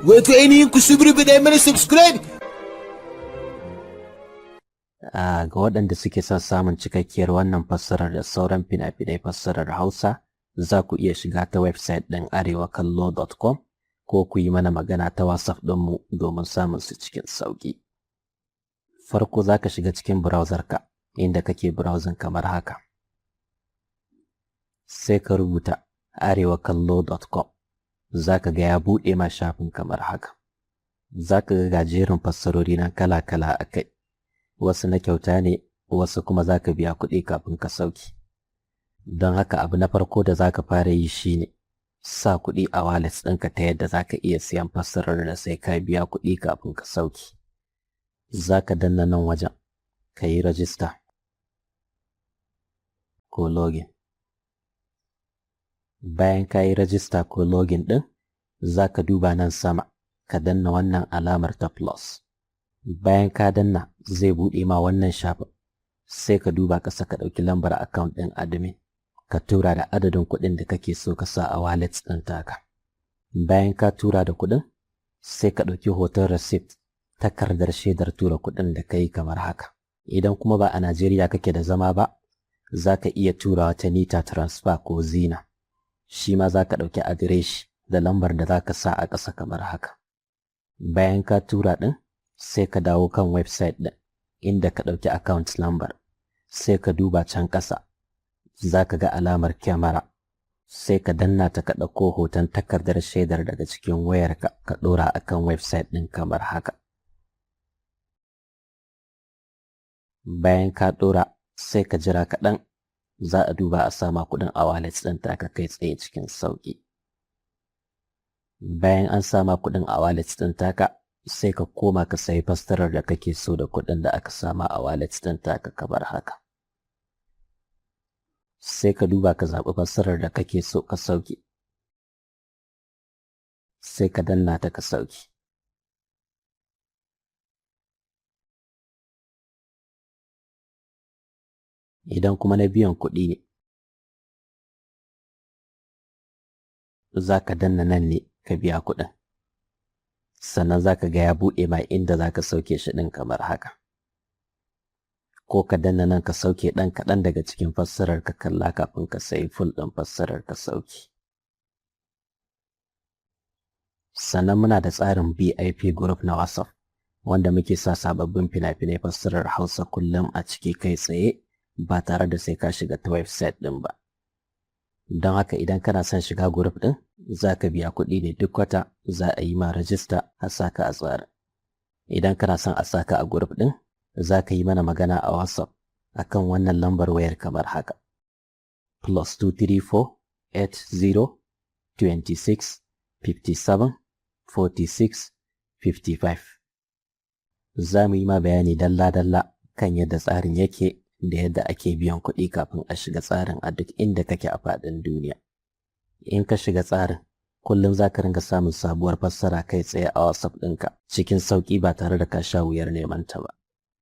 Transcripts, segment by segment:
Wato ainihin ku suburbuɗe mana subscribe. Ga waɗanda suke son samun cikakkiyar wannan fassarar da sauran fina-finai fassarar Hausa, za ku iya shiga ta website ɗin arewakallo.com ko ku yi mana magana ta WhatsApp ɗinmu domin samun su cikin sauƙi. Farko za ka shiga cikin browser ka inda kake browsing kamar haka. Sai ka rubuta arewakallo.com, za ka ga ya buɗe ma shafin kamar haka. Za ka ga jerin fassarori nan kala-kala a kai. Wasu na kyauta ne, wasu kuma za ka biya kuɗi kafin ka sauke. Don haka abu na farko da za ka fara yi shine sa kuɗi a wallet ɗinka ta yadda za ka iya siyan fassarar da sai ka biya kuɗi kafin ka sauke. Za ka danna nan wajen ka yi rajista ko login. Bayan ka yi rajista ko login ɗin, za ka duba nan sama ka danna wannan alamar ta plus. Bayan ka danna, zai buɗe ma wannan shafin. Sai ka duba ƙasa, ka ɗauki lambar account ɗin admin, ka tura da adadin kuɗin da kake so ka sa a wallet ɗin taka. Bayan ka tura da kuɗin, sai ka ɗauki hoton receipt, takardar shaidar tura kuɗin da ka yi kamar haka. Idan kuma ba a Najeriya kake da zama ba, za ka iya turawa ta NITA transfer ko Ziana. Shi ma za ka ɗauki adireshi da lambar da za ka sa a ƙasa kamar haka. Bayan ka tura ɗin, sai ka dawo kan website ɗin inda ka ɗauki account number, sai ka duba can ƙasa, za ka ga alamar kyamara, sai ka danna ta, ka ɗauko hoton takardar shaidar daga cikin wayarka, ka ɗora a kan website ɗin kamar haka. Bayan ka ɗora, sai ka jira kaɗan, za a duba a sama kuɗin a wallet ɗin taka kai tsaye cikin sauƙi. Bayan an sama kuɗin a wallet ɗin taka, sai ka koma ka sayi fassarar da kake so da kuɗin da aka sama a wallet ɗin taka kamar haka. Sai ka duba ka zaɓi fassarar da kake so ka sauke. Sai ka danna ta ka sauke. Idan kuma na biyan kuɗi ne, za ka danna nan ne ka biya kuɗin. Sannan za ka ga ya buɗe ma inda za ka sauke shi ɗin kamar haka. Ko ka danna nan ka sauke ɗan kaɗan daga cikin fassarar ka kalla kafin ka sayi full ɗin fassarar ka sauke. Sannan muna da tsarin VIP group na WhatsApp wanda muke sa sababbin fina-finai fassarar Hausa kullum a ciki kai tsaye ba tare da sai ka shiga ta website ɗin ba. Don haka idan kana son shiga group ɗin, za ka biya kuɗi ne duk wata, za a yi ma rajista a saka a tsarin. Idan kana son a saka a group ɗin, za ka yi mana magana a WhatsApp akan wannan lambar wayar kamar haka: +234 80 26 57 46 55. Za mu yi ma bayani dalla-dalla kan yadda tsarin yake da yadda ake biyan kuɗi kafin a shiga tsarin a duk inda kake a faɗin duniya. In ka shiga tsarin, kullum za ka ringa samun sabuwar fassara kai tsaye a WhatsApp ɗinka cikin sauƙi ba tare da ka sha wuyar neman ta ba.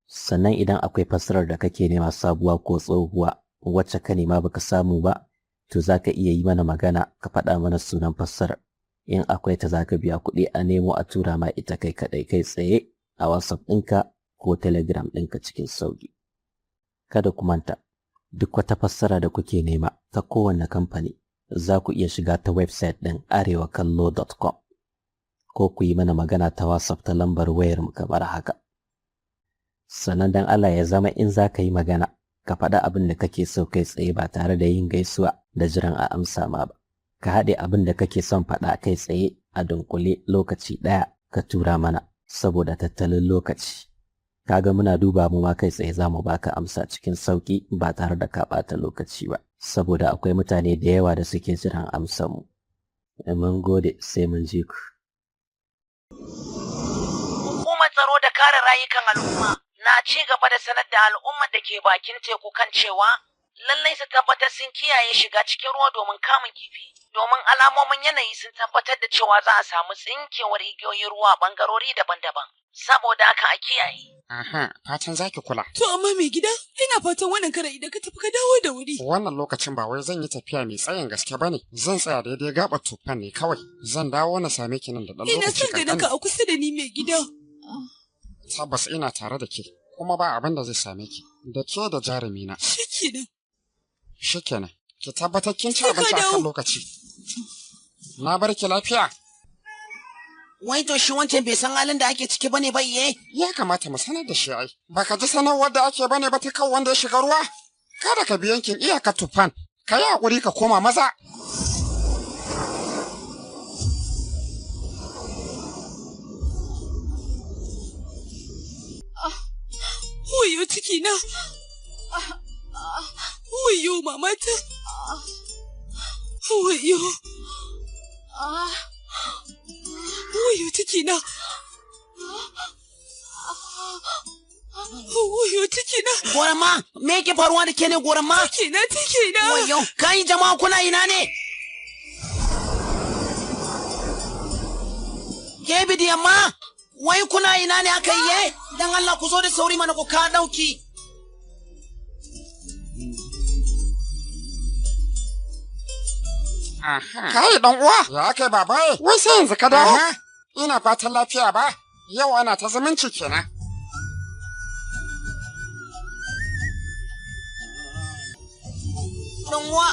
Sannan idan akwai fassarar da kake nema, sabuwa ko tsohuwa, wacce ka nema baka samu ba, to za ka iya yi mana magana ka faɗa mana sunan fassarar. In akwai ta, za ka biya kuɗi a nemo a tura ma ita kai kaɗai kai tsaye a WhatsApp ɗinka ko Telegram ɗinka cikin sauƙi. Kada ku manta, duk wata fassara da kuke nema ta kowanne kamfani, za ku iya shiga ta website ɗin arewakallo.com ko ku yi mana magana ta WhatsApp ta lambar wayar mu kamar haka. Sannan dan Allah ya zama in za ka yi magana, ka faɗi abin da kake so kai tsaye ba tare da yin gaisuwa da jiran a amsa ma ba. Ka haɗe abin da kake son faɗa kai tsaye a dunkule lokaci ɗaya ka tura mana saboda tattalin lokaci. Kaga muna duba mu ma kai tsaye za mu baka amsa cikin sauƙi ba tare da ka ɓata lokaci ba, saboda akwai mutane da yawa da suke jiran amsar mu. Mun gode, sai mun ji ku. Hukumar tsaro da kare rayukan al'umma na ci gaba da sanar da al'ummar da ke bakin teku kan cewa Lallai su tabbatar sun kiyaye shiga cikin ruwa domin kamun kifi. Domin alamomin yanayi sun tabbatar da cewa za a samu tsinkewar igiyoyin ruwa a bangarori daban-daban. Saboda haka a kiyaye. Aha, fatan zaki kula. To amma mai gida, ina fatan wannan karan idan ka tafi ka dawo da wuri. Wannan lokacin ba wai zan yi tafiya mai tsayin gaske bane. Zan tsaya daidai gaɓar tufan ne kawai. Zan dawo na same ki nan da ɗan Ina lokaci son ganin ka kankani. a kusa da ni mai gida. Tabbas ina tare da ke, kuma ba abin da zai same ki. Da ke da jarumina. Shikenan. Shikenan. Ki tabbatar kin ci Sai ka abinci akan dawo. lokaci. Na bar ki lafiya. Wai to shi wancan bai san halin da ake ciki bane ba iye? Ya kamata mu sanar da shi ai. Baka ji sanarwar da ake bane ba ta kan wanda ya shiga ruwa. Kada ka bi yankin iyakar tufan. Ka yi hakuri ka koma maza. Wayo ciki na. Wayo mamata. Wayo. Wayo ciki na. Wayo ciki na. Gorama, me yake faruwa da ke ne gorama? Ciki na ciki na. Wayo, kai jama'a kuna ina ne? Ke bidiyamma, wai kuna ina ne aka yi? Dan Allah ku zo da sauri mana ku ka dauki. Kai dan uwa, ya kai babaye, wai sai yanzu ka dawo. Ina fatan lafiya ba. Yau ana ta zumunci kenan. Dan uwa,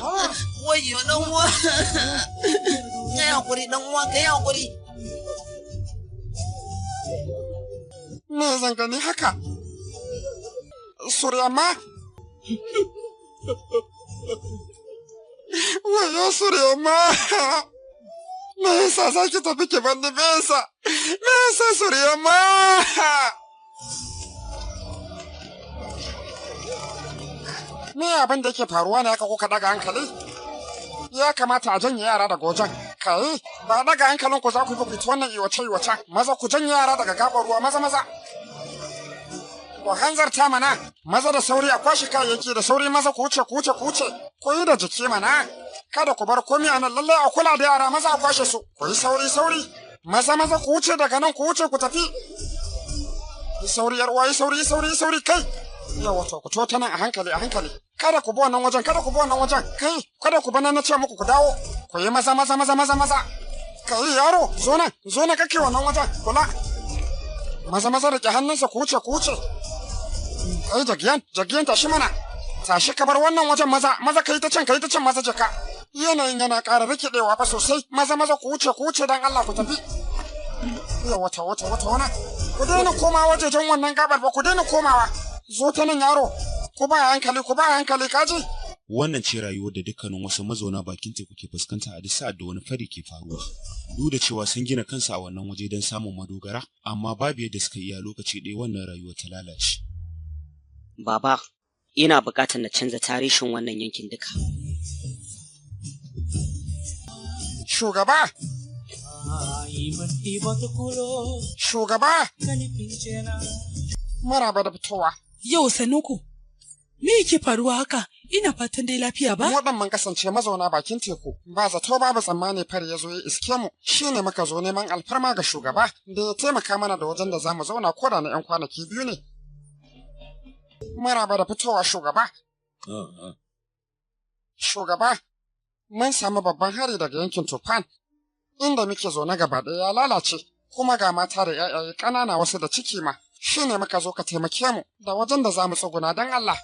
wayo dan uwa. Kai hakuri dan uwa, kai hakuri. Me zan gani haka? Suryamma? Wayo Suryamma! Me yasa za ki tafi ki bar ni me yasa? Me yasa Suryamma? Me abin da yake faruwa ne haka kuka daga hankali? Ya kamata a janye yara daga wajen. Kai, ba daga hankalinku za ku yi ku wannan iwace-iwacen. Maza ku janye yara daga gaɓar ruwa maza maza. Ku hanzarta mana, maza da sauri a kwashe kayayyaki da sauri maza ku wuce ku wuce ku wuce. Ku yi da jiki mana. Kada ku bar komai a nan lallai a kula da yara maza a kwashe su. Ku yi sauri sauri. Maza maza ku wuce daga nan ku wuce ku tafi. Yi sauri yar uwa yi sauri yi sauri yi sauri kai. Yawa to ku to ta nan a hankali a hankali. Kada ku bi wannan wajen kada ku bi wannan wajen kai kada ku bi nan na ce muku ku dawo. Ku yi maza maza maza maza maza. Kai yaro zo nan zo nan kake wannan wajen kula. Maza maza rike hannunsa ku wuce ku wuce. Kai jagiyan jagiyan tashi mana. Tashi ka bar wannan wajen maza maza kai ta can kai ta can maza jaka. Yanayin yana ƙara rikidewa fa sosai maza maza ku wuce ku wuce dan Allah ku tafi. Yawa wata wata wata wana. Ku daina komawa wajejen wannan gabar ba ku daina komawa. Zo ta nan yaro. Ku ba hankali ku ba hankali kaji. Wannan ce rayuwar da dukkanin wasu mazauna bakin teku ke fuskanta a duk sa'ad da wani fari ke faruwa. Duk da cewa sun gina kansu a wannan waje don samun madogara, amma babu yadda suka iya lokaci ɗaya wannan rayuwar ta lalace. Baba, ina buƙatar na canza tarihin wannan yankin duka. Shugaba! Shugaba! Maraba da fitowa. Yau Sanuku, me yake faruwa haka? Ina fatan dai lafiya ba? Mu mun kasance mazauna bakin teku, ba zato babu tsammani fari ya zo ya iske mu, shine muka zo neman alfarma ga shugaba da ya taimaka mana da wajen da za mu zauna ko da na 'yan kwanaki biyu ne. Maraba da fitowa shugaba. Shugaba, mun samu babban hari daga yankin Tufan, inda muke zaune gaba ɗaya ya lalace, kuma ga mata da 'ya'yaye ƙanana wasu da ciki ma. Shi ne muka zo ka taimake mu da wajen da za mu tsuguna don Allah.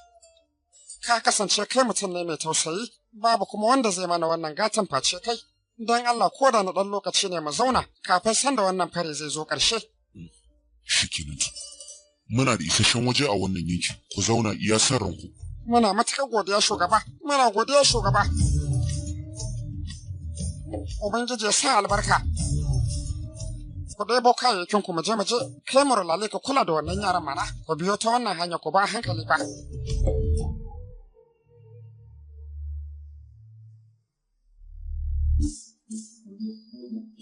Ka kasance kai mutum ne mai tausayi, babu kuma wanda zai mana wannan gatan face kai. Don Allah ko da na ɗan lokaci ne mu zauna kafin sanda wannan fari zai zo ƙarshe. Shikenan to. Muna da isasshen waje a wannan yankin, ku zauna iya san ranku. Muna matuƙar godiya shugaba, muna godiya shugaba. Ubangiji ya sa albarka. Ku ɗebo kayayyakin ku muje muje, kai murlale ka kula da wannan yaran mana, ku biyo ta wannan hanya ku ba hankali ba.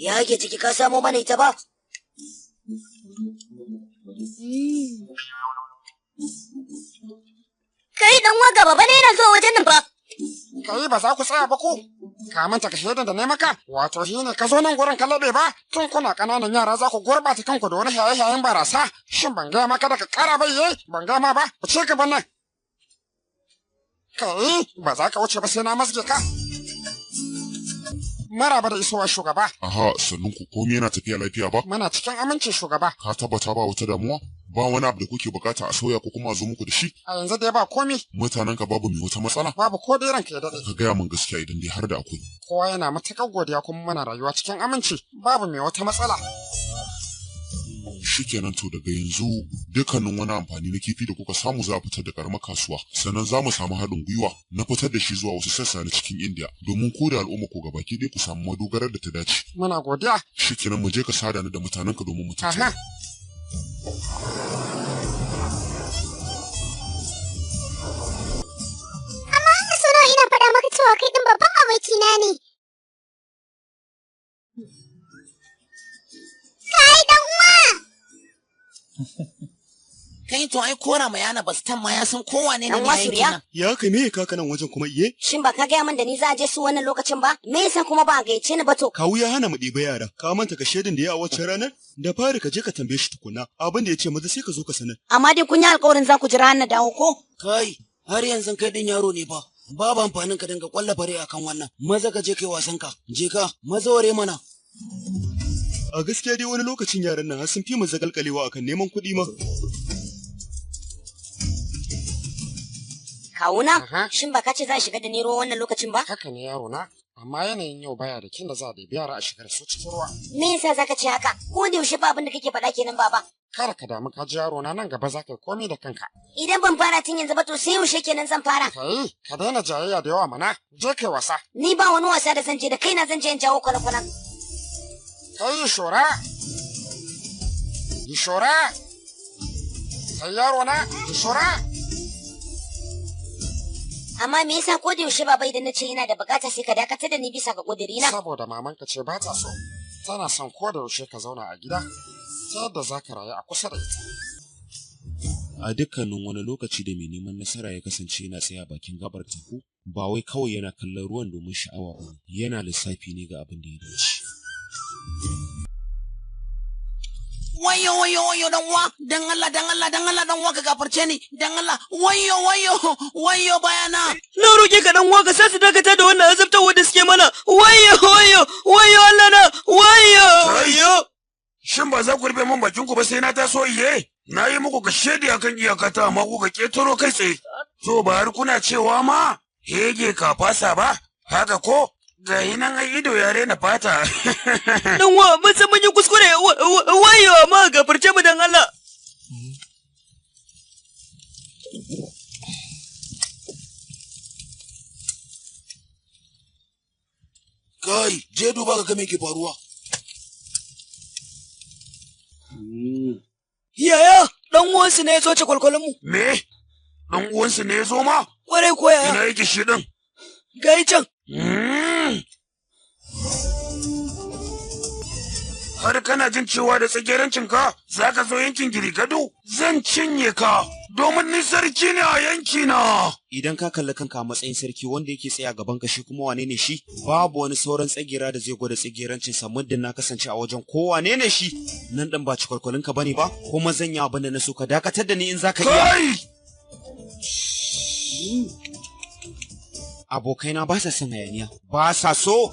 Ya ake ciki ka samo mana ita ba? Kai dan uwa ga baba ne yana zuwa wajen nan fa. Kai ba za ku tsaya ba ko? Ka manta ka shaidan da ne maka? Wato shi ne ka zo nan gurin ka laɓe ba? Tun kuna ƙananan yara za ku gurɓata kanku da wani shaye-shayen barasa. Shin ban gaya maka da ka ƙara bai yayi? Ban gaya ma ba? Ku ce gaban nan. Kai ba za ka wuce ba sai na masge ka. Maraba da isowa shugaba. Aha, sannun ku komai yana tafiya lafiya ba? Muna cikin aminci shugaba. Ka tabbata ba wata damuwa? Ba wani abu da kuke bukata a sauya ko kuma a zo muku da shi? A yanzu dai ba komi. Mutanen ka babu mai wata matsala? Babu ko dai ranka ya daɗe. Ka gaya min gaskiya idan dai har da akwai. Kowa yana matuƙar godiya kuma muna rayuwa cikin aminci. Babu mai wata matsala. Shikenan to daga yanzu dukkanin wani amfani na kifi da kuka samu za a fitar da karamar kasuwa, sannan za mu samu haɗin gwiwa na fitar da shi zuwa wasu sassa na cikin India domin ku da al'umma ku gabaki ɗaya ku samu madogarar da ta dace. Muna godiya. Shikenan mu je ka sada ni da mutanenka domin mu tattauna. Amma haka sau nawa ina faɗa maka cewa kai ɗin babban abokina ne. Kai ɗan uwa! Kai to ai kora ma yana bastan ma ya san kowane ne Dan uwa ne yankin Surya? nan. Ya kai me ka nan wajen kuma iye? Shin ba ka gaya min da ni za a je su wannan lokacin ba? Me yasa kuma ba a gayyace ni ba to? Kawu ya hana mu ɗiba yara. Ka manta ka shaidin da ya a waccan ranar? Da fari ka je ka tambaye shi tukuna. Abin da ya ce maza sai ka zo ka sanar. Amma dai kun yi alƙawarin za ku jira har na dawo ko? Kai, har yanzu kai din yaro ne fa. Babu amfanin ka dinga kwalla fare akan wannan. Maza ka je kai wasan ka. Je ka, maza ware mana. A gaskiya dai wani lokacin yaran nan har sun fi mu zagalkalewa akan neman kuɗi ma. Kawuna, shin ba ka ce za a shiga da ni ruwa wannan lokacin ba? Haka ne yaro na. Amma yanayin yau baya da kin da za a ɗebi yara a shigar su cikin ruwa. Me yasa za ka ce haka? Ko da yaushe ba abin da kake faɗa kenan baba. Kada ka damu ka ji yaro na nan gaba za ka yi komai da kanka. Idan ban fara tun yanzu ba to sai yaushe kenan zan fara. Kai, ka daina jayayya da yawa mana. Je kai wasa. Ni ba wani wasa da zan je da kaina zan je in jawo kwale-kwalen. Kai shora. Yi shora. Kai yaro na, yi shora. Amma me yasa ko da yaushe baba idan na ce ina da bukata sai ka dakatar da ni bisa ga ƙudurina? Saboda mamanka ce ba ta so. Tana son ko da yaushe ka zauna a gida. Ta yadda za ka rayu a kusa da ita. A dukkanin wani lokaci da mai neman nasara ya kasance yana tsaye a bakin gabar teku, ba wai kawai yana kallon ruwan domin sha'awa ba, yana lissafi ne ga abin da ya dace. Wayo wayo wayo dan uwa, dan Allah dan Allah dan Allah dan uwa ka gafarce ni, dan Allah wayo wayo wayo bayana. Na roƙe ka dan uwa ka sa su dakata da wannan azabtarwa da suke mana. Wayyo wayyo wayyo Allah na wayyo wayyo. Shin ba za ku rufe min bakin ku ba sai na taso iye? Na yi muku kashedi akan iyakata amma kuka ketaro kai tsaye. To ba har kuna cewa ma hege ka fasa ba? Haka ko? Ga nan ai ido ya rena fata. Dan uwa mun san mun yi kuskure wayyo amma gafarce mu dan Allah. Kai, je duba ka ga me ke faruwa. Yaya, dan uwansu ne ya zo ce kwalkwalin mu. Me? Dan uwansu ne ya zo ma? Kwarai ko yaya? Ina yake shi din? Gai can. Har kana jin cewa da tsagerancin ka za ka zo yankin Girigado? Zan cinye ka domin ni sarki ne a yankina. Idan ka kalli kanka a matsayin sarki wanda yake tsaye a gaban ka shi kuma wane ne shi, babu wani sauran tsagira da zai gwada tsagerancin sa muddin na kasance a wajen ko wane ne shi. Nan dan ba cikwalkwalin ka bane ba, kuma zan yi abin da na so ka dakatar da ni in zaka iya. Kai! Abokaina ba sa son hayaniya, ba sa so.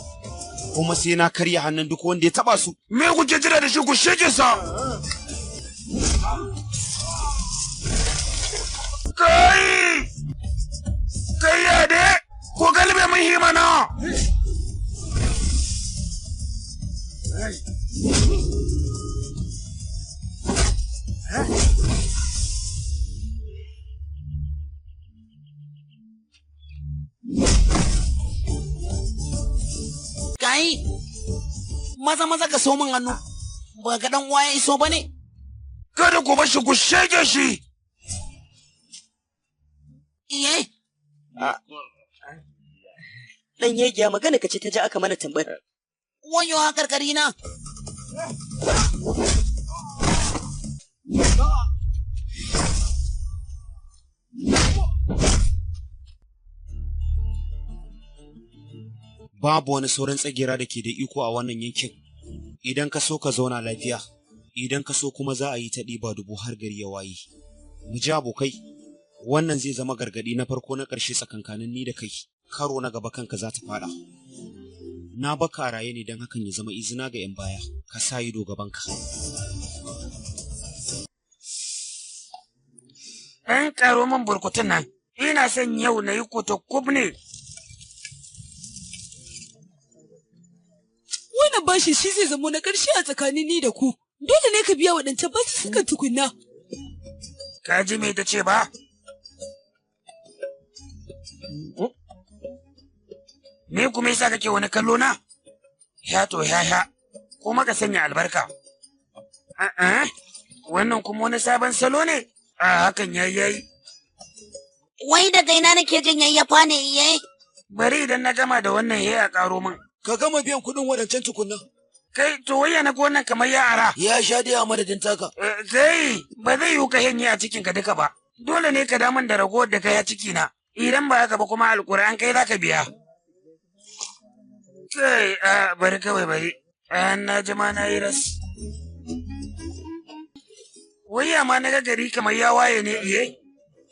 Kuma sai na karya hannun duk wanda ya taba su. Me kuke jira da shi ku shege sa? Kai! Kai ya de? Ko galbe mun himana! Kai, maza maza ka so min hannu, ba ga dan uwa ya iso ba ne? Kada ku bar shi ku shege shi! Iye, Dan yegiya magana ka ce ta ji aka mana tambayar. wayo ha karkari na. Babu wani sauran tsagera da ke da iko a wannan yankin. Idan ka so ka zauna lafiya, idan ka so kuma za a yi ta ɗiba dubu har gari ya waye. Mu ji abokai, wannan zai zama gargaɗi na farko na ƙarshe tsakankanin ni da kai. Karo na gaba kanka za ta faɗa. Na baka a raye ne don hakan ya zama izina ga 'yan baya, ka sa ido gabanka. Ɗan ƙaro min burkutun nan, ina son yau na yi kutukub ne. Wannan bashi shi zai zamo na ƙarshe a tsakanin ni da ku. Dole ne ka biya waɗancan basussukan tukunna. Ka ji me ta ce ba? Me kuma yasa kake wani kallo na? Ya to ya ya, kuma ka sanya albarka. A'a, wannan kuma wani sabon salo ne? A hakan yayi yayi. Wai daga ina nake jin yayyafa ne iye? Bari idan na gama da wannan ya karo min. Ka gama biyan kuɗin waɗancan tukunna. Kai to wai na wannan kamar ya ara. Ya sha dai a madadin taka. Kai ba zai yiwu ka hanye a cikin ka duka ba. Dole ne ka damun da ragowar da kai a ciki na. Idan ba haka ba kuma alƙur'an kai za ka biya. Kai a bari kawai bari. Na ji ma na yi ras. Wai ma na ga gari kamar ya waye ne iye.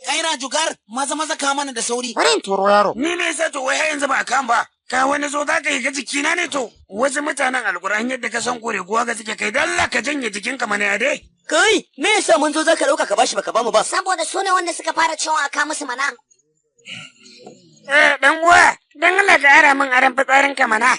Kai Rajugar, maza maza ka mana da sauri. Bari in turo yaro. Ni me yasa to wai har yanzu ba a kan ba. Ka wani zo za ka yi ga jikina ne to. Wasu mutanen alƙur'an yadda ka san kore guwa ga suke kai dalla ka janye jikinka mana ya dai. Kai, me yasa mun zo zaka dauka ka bashi baka bamu ba? Saboda su ne wanda suka fara cewa a ka musu mana. Eh dan uwa, dan Allah ka ara min aran fitsarinka mana.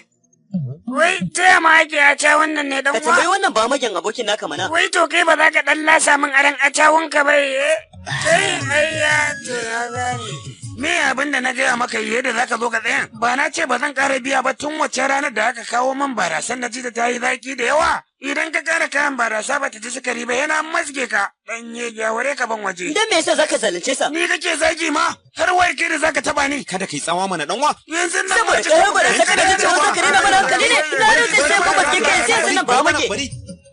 Wai ta ma ake aca wannan ne dan Ka uwa? tambayi wannan ba magen abokin naka mana. Wai to kai ba za ka dan lasa min aran acawunka ba eh? Kai ai ya to na gane. Me abin da na gaya maka yadda za ka zo ka tsaya? Ba na ce ba zan ƙara biya ba tun wacce ranar da aka kawo min barasan na ji da ta yi zaki da yawa. Idan ka ƙara kayan barasa ba ta ji sukari ba yana mazge ka. Dan ye gyaware ka ban waje. Dan me yasa zaka zalunce sa? Ni kake zagi ma? Har wai kai da zaka taba ni? Kada kai tsawa mana dan wa. Yanzu nan Saboda kai barasa kana jin cewa zaka rena mana hankali ne. Na rantse sai ko bakin kai sai yanzu nan ba mage.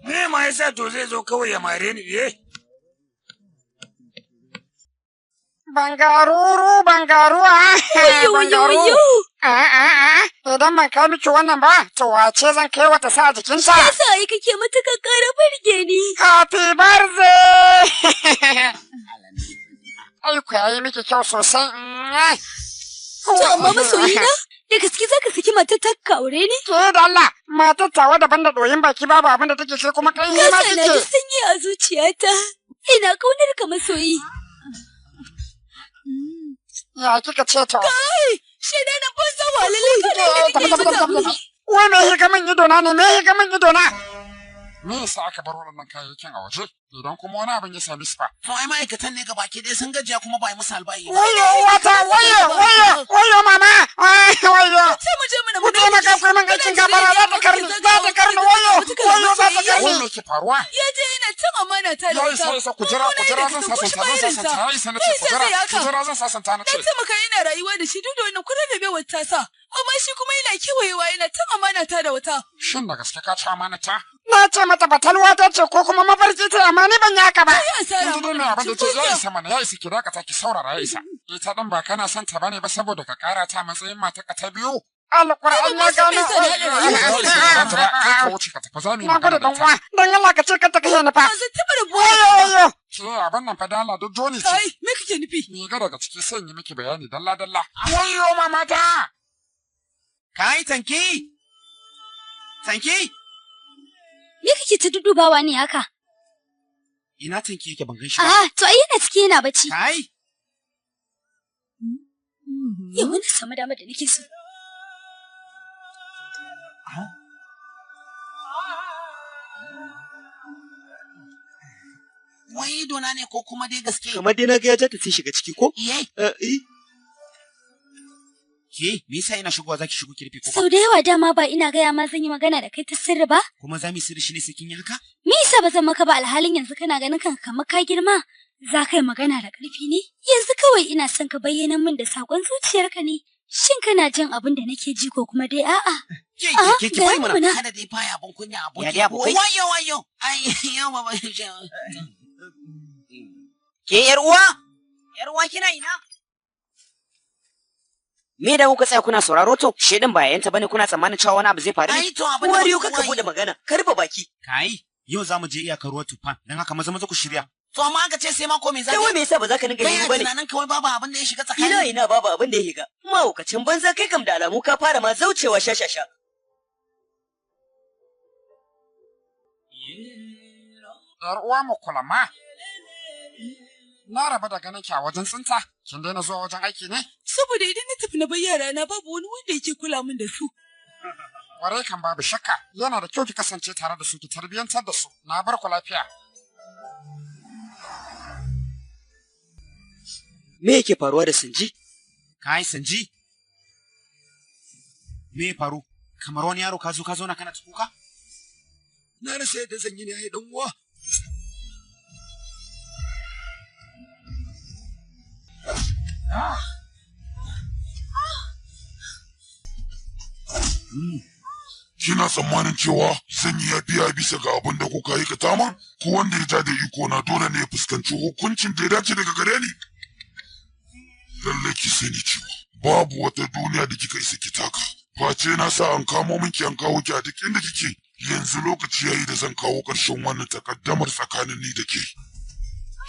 Me ma yasa to zai zo kawai ya mare ni eh? Bangaruru, bangaruwa. Wayo, wayo, wayo. A'a, idan ban kai miki wannan ba, to wace zan kai wata sa a jikinsa? Yasa ai kake matuƙar ƙara burge ni. Happy birthday! Ai, ku yayi miki kyau sosai. To amma masoyina, da gaske zaka saki matar ta ka aure ni? Ke da Allah, matar tawa daban da ɗoyin baki babu abin da take sai kuma kai ma Ka sa na ji kike. sanyi a zuciyata. Ina ƙaunar ka masoyi. Ya kika ce to? Kai, shaida na banza walalle ka da Tafi, kake tafi, tafi, zuga. tafi. Wai me higa min ido na ne? Me higa min ido na? Me yasa aka bar waɗannan kayayyakin a waje? Idan kuma wani abin ya sami su fa. To ai ma'aikatan ne gabaki ɗaya sun gajiya kuma ba a yi musu albashi ba. Wayo uwata, wayo, wayo, wayo mama, wayo. Sai mu je mana Ku taimaka ku yi min aikin gafara za ta karni, za ta karni, wayo, wayo za ta karni. Wai me ke faruwa? Ya je yana cin amana ta da Ya isa, isa, ku jira, ku jira zan sasanta, zan sasanta, ya isa na ce, ku jira, ku jira zan sasanta na Na ce. taimaka yana rayuwa da shi duk da wannan kurarrabewar ta sa. Amma shi kuma yana kewayewa yana cin amana ta da wata. Shin da gaske ka ci amana ta? Na ce mata batalwa ta ce ko kuma mafarki ta amma ni ban yi haka ba. Yanzu dai mai abin da ce ya isa mana ya isa ki dakata ki saurara ya isa. Ita ɗin ba kana son ta bane ba saboda ka ƙara ta matsayin matarka ta biyu. Alƙur'an ya gano. Kai ka wuce ka tafi za mu yi Na magana gode da dan ita. uwa. Dan Allah ka ce ka ta kashe ni fa. Ba zan taɓa rabuwa da Wayo kai ba. wayo. Ke abin nan fa dala duk joni ce. Kai, me kake nufi? Ni ga daga ciki sai in yi miki bayani dalla dalla. Wayo mamata. Kai tanki! Tanki! Me kake ta dudubawa ne haka? Ina tanki yake ban gan shi ba. Ah, to ai yana ciki yana bacci. Kai! Yau na samu damar da nake so. Wai idona ne ko kuma dai gaske? Kamar dai na ga ya ja ta sai shiga ciki ko? Iye. Eh, Ke, me yasa ina shigowa zaki shigo ki rufe kofa? Sau da yawa dama ba ina gaya ma zan yi magana da kai ta sirri ba? Kuma za mu yi sirri shine sai kin yi haka? Me yasa ba zan maka ba alhalin yanzu kana ganin kanka kamar ka girma? Za ka yi magana da ƙarfi ne? Yanzu kawai ina son ka bayyana min da saƙon zuciyarka ne. Shin kana jin abin da nake ji ko kuma dai a'a? A'a, Ke ki gaya bari mana. mana. Kada dai faya abun kunya aboki. Ya dai abokai? Wayo wayo. Ai yau baba. Ke yar uwa? Yar uwa kina ina? Me da kuka tsaya kuna sauraro to, shedin ba yayanta bane kuna tsammanin cewa wani abu zai faru ne? Ai to abin da Wariyo kaka bude magana, ka rufe baki. Kai, yau za mu je iyakar ruwa tufan, don haka maza maza ku shirya. To amma aka ce sai mako mai Kai wai me yasa ba za ka dinga Kai yi a bane? tunanin kawai babu abin da ya shiga tsakani. Ina ina babu abin da ya shiga. Mahaukacin banza kai kam da alamu ka fara ma zaucewa shashasha. Yar uwa mu kula ma. Na raba da ganin ki a wajen tsinta. Kin daina zuwa wajen aiki ne? Saboda idan na tafi na bar yara na babu wani wanda yake kula min da su. Kwarai kan babu shakka. Yana da kyau ki kasance tare da su ki tarbiyantar da su. Na bar ku lafiya. Me yake faruwa da Sanji? Kai Sanji? Me ya faru? Kamar wani yaro ka zo ka zauna kana ta kuka? Na rasa yadda zan yi ne ai dan uwa. Kina tsammanin cewa zan yi yafiya bisa ga abin da kuka aikata min? Ko wanda ya ja da iko na dole ne ya fuskanci hukuncin da ya dace daga gare ni? Lallai ki sani cewa babu wata duniya da kika isa ki taka. Face na sa an kamo minki an kawo ki a duk inda kike. Yanzu lokaci yayi da zan kawo ƙarshen wannan takaddamar tsakanin ni da ke.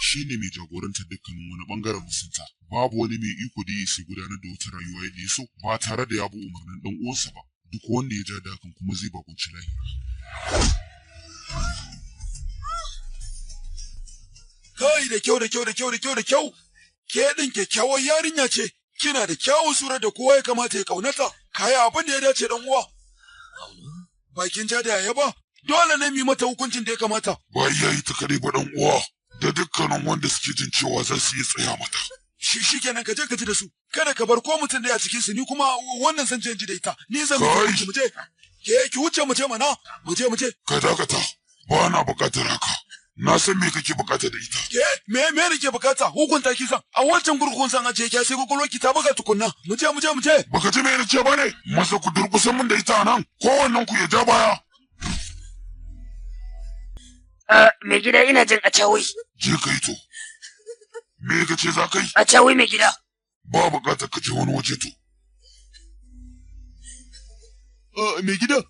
Shi ne mai jagorantar dukkanin wani bangaren musunta. Babu wani mai iko da ya isa gudanar da wata rayuwa yadda ya so ba tare da ya bi umarnin ɗan uwansa ba. Duk wanda ya ja da hakan kuma zai bakunci lahira. Kai da kyau da kyau da kyau da kyau da kyau. Ke din kyakkyawar yarinya ce. Kina da kyawun sura da kowa ya kamata ya kaunata. Kai abin da ya dace dan uwa. Bakin ja da yaya ba. Dole ne mu yi mata hukuncin da ya kamata. Ba iya yi ta kaɗai ba ɗan uwa da dukkanin wanda suke jin cewa za su iya tsaya mata. Shi shikenan ka je ka ji da su. Kada ka bar ko mutum da ya cikin su ni kuma wannan zan je in ji da ita. Ni zan Kai. mu je. Ke ki wuce mu je mana. Mu je mu je. Ka dakata, ba na buƙatar haka. Na san me kake buƙata da ita. Ke me me nake bukata? Hukunta ki san. A wancan gurgurun san aje ki sai kwakwalwar ki ta buga tukunna. Mu je mu je mu je. Baka ji me na ce ba ne? Masa ku durƙusa min da ita a nan. Kowannen ku ya ja baya. Mai gida ina jin a cawai. Je ka yi to. Me ka ce za ka yi? A cawai mai gida. Ba buƙatar ka je wani waje to. Mai gida,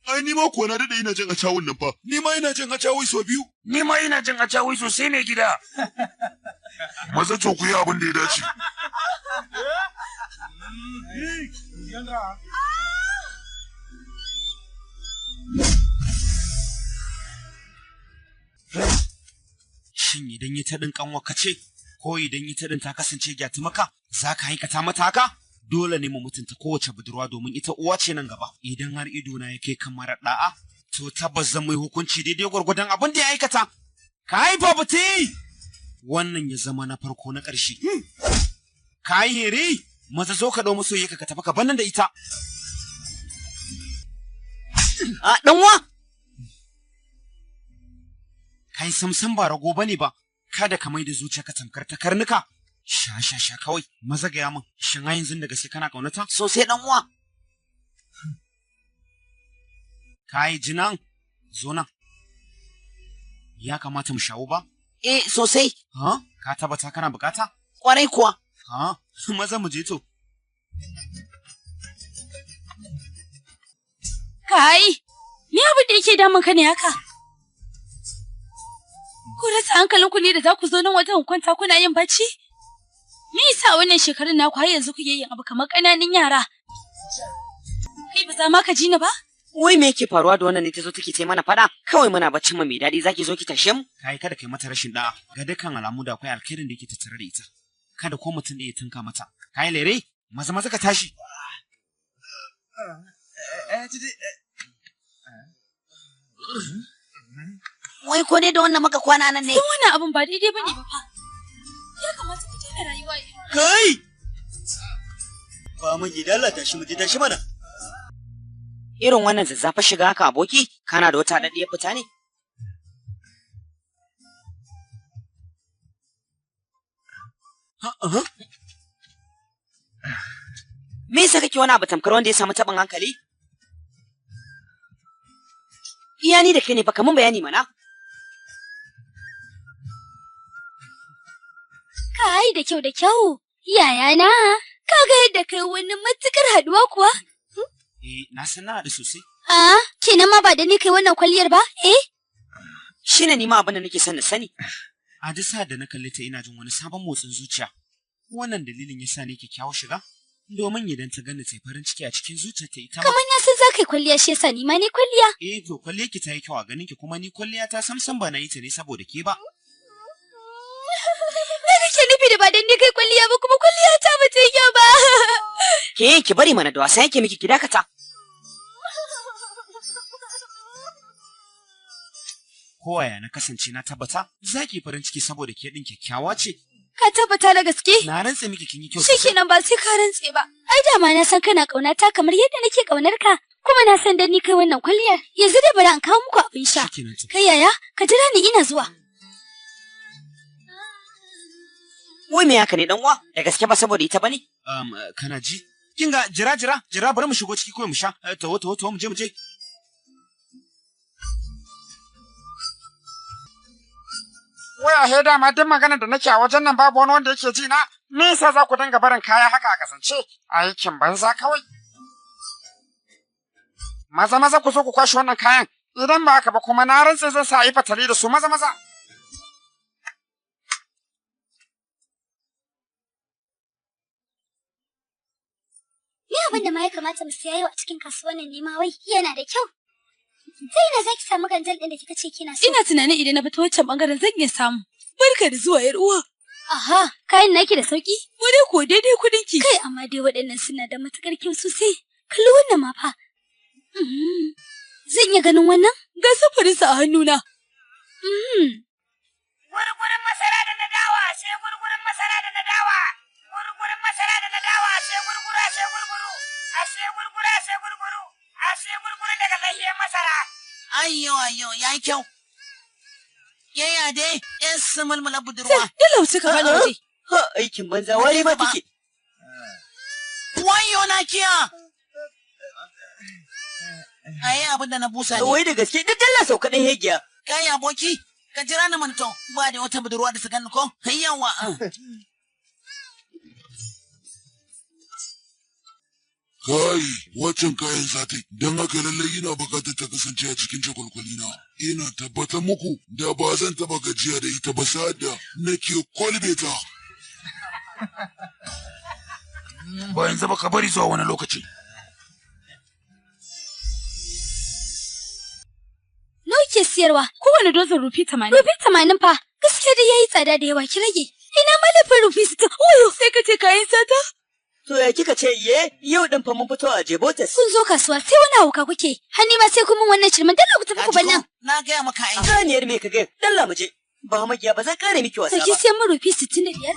ai ni ma kuwa na daɗe ina jin a cawun nan fa. Ni ma ina jin a cawai sau biyu. Ni ma ina jin a cawai sosai mai gida. Maza to ku yi abin da ya dace. Shin idan ita ɗin ƙanwarka ce, ko idan ita ɗin ta kasance gyati maka, za ka aikata mata haka? Dole ne mu mutunta kowace budurwa domin ita uwa ce nan gaba. Idan har idona ya kai kan marar ɗa'a, to tabbas zan mai hukunci daidai gwargwadon abin da ya aikata. Ka haifa buti! Wannan ya zama na farko na ƙarshe. Ka yi heri, maza zo ka ɗau masoyiya ka tafi ka bannan da ita. A ɗanwa! Kai samsam ba rago bane ba, kada ka mai da zuciyarka tamkar ta karnuka. Sha sha sha kawai, maza gaya min, shin har yanzu da gaske kana ƙaunata? Sosai ɗan uwa. Kai jinan, zo nan. Ya kamata mu shawo ba? Eh, sosai. Ha? Ka tabbata kana bukata? Kwarai kuwa. Ha? Maza mu je to. Kai, me abin da yake damun ka ne haka? Ku rasa hankalinku ne da za ku zo nan wajen kwanta kuna yin bacci? Me yasa wannan shekarun naku har yanzu kuke yin abu kamar ƙananan yara? Kai ba za ma ka ji ni ba? Wai me yake faruwa da wannan ne ta zo take ce mana faɗa? Kawai muna baccin mu mai daɗi zaki zo ki tashe mu? Kai kada kai mata rashin da'a, ga dukkan alamu da akwai alkhairin da yake tattare da ita. Kada ko mutum da ya tunka mata. Kai lere, maza maza ka tashi. Wai ko ne da wannan muka kwana nan ne? Sun wannan abun ba daidai bane ba fa. Ya kamata ku daina rayuwa irin. Kai! Ba mun gida Allah tashi mu je tashi mana. Irin wannan zazzafa shiga haka aboki, kana da wata daɗaɗɗiyar fita ne? Me yasa kake wani abu tamkar wanda ya samu taɓin hankali? Iya ni da kai ne fa kamun bayani mana. Kai da kyau da kyau. Yayana, Ka ga yadda kai wani matukar haduwa kuwa? Eh, na san na haɗu sosai. A, kenan ma ba da ni kai wannan kwalliyar ba? Eh? Shine ni ma abin da nake son na sani. A duk sa'ad da na kalle ta ina jin wani sabon motsin zuciya. Wannan dalilin yasa ne kyakkyawar shiga. Domin idan ta gani ta farin ciki a cikin zuciyarta ita ma. Kamar na san za ka yi kwalliya shi yasa ni ma ni kwalliya. Eh to kwalliyar ki ta yi kyau a ganin ki kuma ni kwalliya ta samsam ba na yi ta ne saboda ke ba. Me kake nufi da ba dan ni kai kwalliya ba kuma kwalliya ta ba ta yi kyau ba. Ke ki bari mana da wasa yake miki ki dakata. Kowaya na kasance na tabbata za ki farin ciki saboda ke din kyakkyawa ce. Ka tabbata da gaske? Na rantse miki kin yi kyau. Shikenan ba sai ka rantse ba. Ai dama na san kana kaunata kamar yadda nake kaunar ka. Kuma na san dan ni kai wannan kwalliyar. Yanzu dai bari an kawo muku abin sha. Kai yaya, ka jira ni ina zuwa. Wai me haka ne dan uwa? Da gaske ba saboda ita bane? Kana ji? Kin ga jira jira jira bari mu shigo ciki kawai mu sha. Tawo tawo tawo mu je mu je. Wai a dama duk maganar da nake a wajen nan babu wani wanda yake ji na. Me yasa za ku dinga barin kaya haka a kasance? Aikin banza kawai. Maza maza ku zo ku kwashe wannan kayan. Idan ba haka ba kuma na rantse zan sa a yi fatali da su maza maza. Ni abin da ma ya kamata mu siya yau a cikin kasuwar nan ne ma wai yana da kyau. Ta ina za ki samu ganjal ɗin da kika ce kina so? Ina tunanin idan na bi ta wancan bangaren zan iya samu. Barka da zuwa yar uwa. Aha, kayan naki da sauki? Wani ko daidai kuɗin ki. Kai amma dai waɗannan suna da matukar kyau sosai. Kalli wannan ma fa. Zan iya ganin wannan? Ga safarinsa a hannuna. Gurgurin masara da na dawa, sai gurgurin masara da na dawa. Gurgurin masara da na dawa, sai gurguru, sai gurguru. Ashe gurguru, sai gurguru. Ashe gurguru daga sahiyar masara. Ayyo ayyo yayi kyau. Yaya dai, yan su mulmula budurwa. Dala wuce ka bani waje. Ha aikin banza wari ma kike. Wayo na kiya. Ayi abin da na busa ne. Wai da gaske duk dalla sauka ɗan hegiya. Kai aboki, ka jira ni manto, ba da wata budurwa da su gani ko? Yawa. Kai, waccan kayan sati, don haka lallai ina bukatar ta kasance a cikin cakwalkwalina. Ina tabbatar muku da ba zan taba gajiya da ita ba sa'ad da nake kwalbe ta. Ba yanzu ba ka bari zuwa wani lokaci. Nawa ke siyarwa? Kowane dozin rufi 80. Rufi 80 fa. Gaskiya dai yayi tsada da yawa ki rage. Ina malafin rufi 60. Wayo sai ka ce kayan sata? To ya kika ce ye yau din fa mun fito a Jebotes. Kun zo kasuwa sai wani hauka kuke. Hanni ma sai kun mun wannan shirman dalla ku tafi ku bar nan. Na gaya maka ai. Saniyar me ka ga? Dalla mu je. Ba magiya ba zan kare miki wasa To ba. ki siyan mun rufi 65?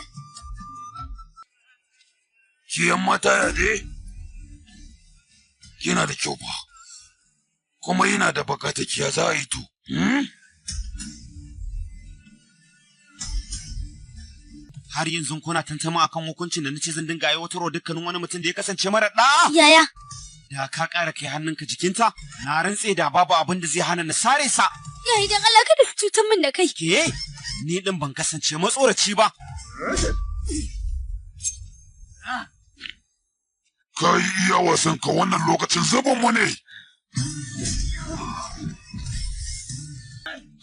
Ki yan mata ya dai? Yana da kyau fa. Kuma yana da bukatar kiya za a yi to. Har yanzu kuna tantama akan hukuncin da nace zan dinga aiwatarwa dukkanin wani mutum da ya kasance mara ɗa. Yaya? Da ka ƙara kai hannunka jikinta, na rantse da babu abin da zai hana na sare sa. Yaya dan Allah kada su cutar min da kai. Ke, ni din ban kasance matsoraci ba. Ka yi iya wasan ka wannan lokacin zubin mu ne.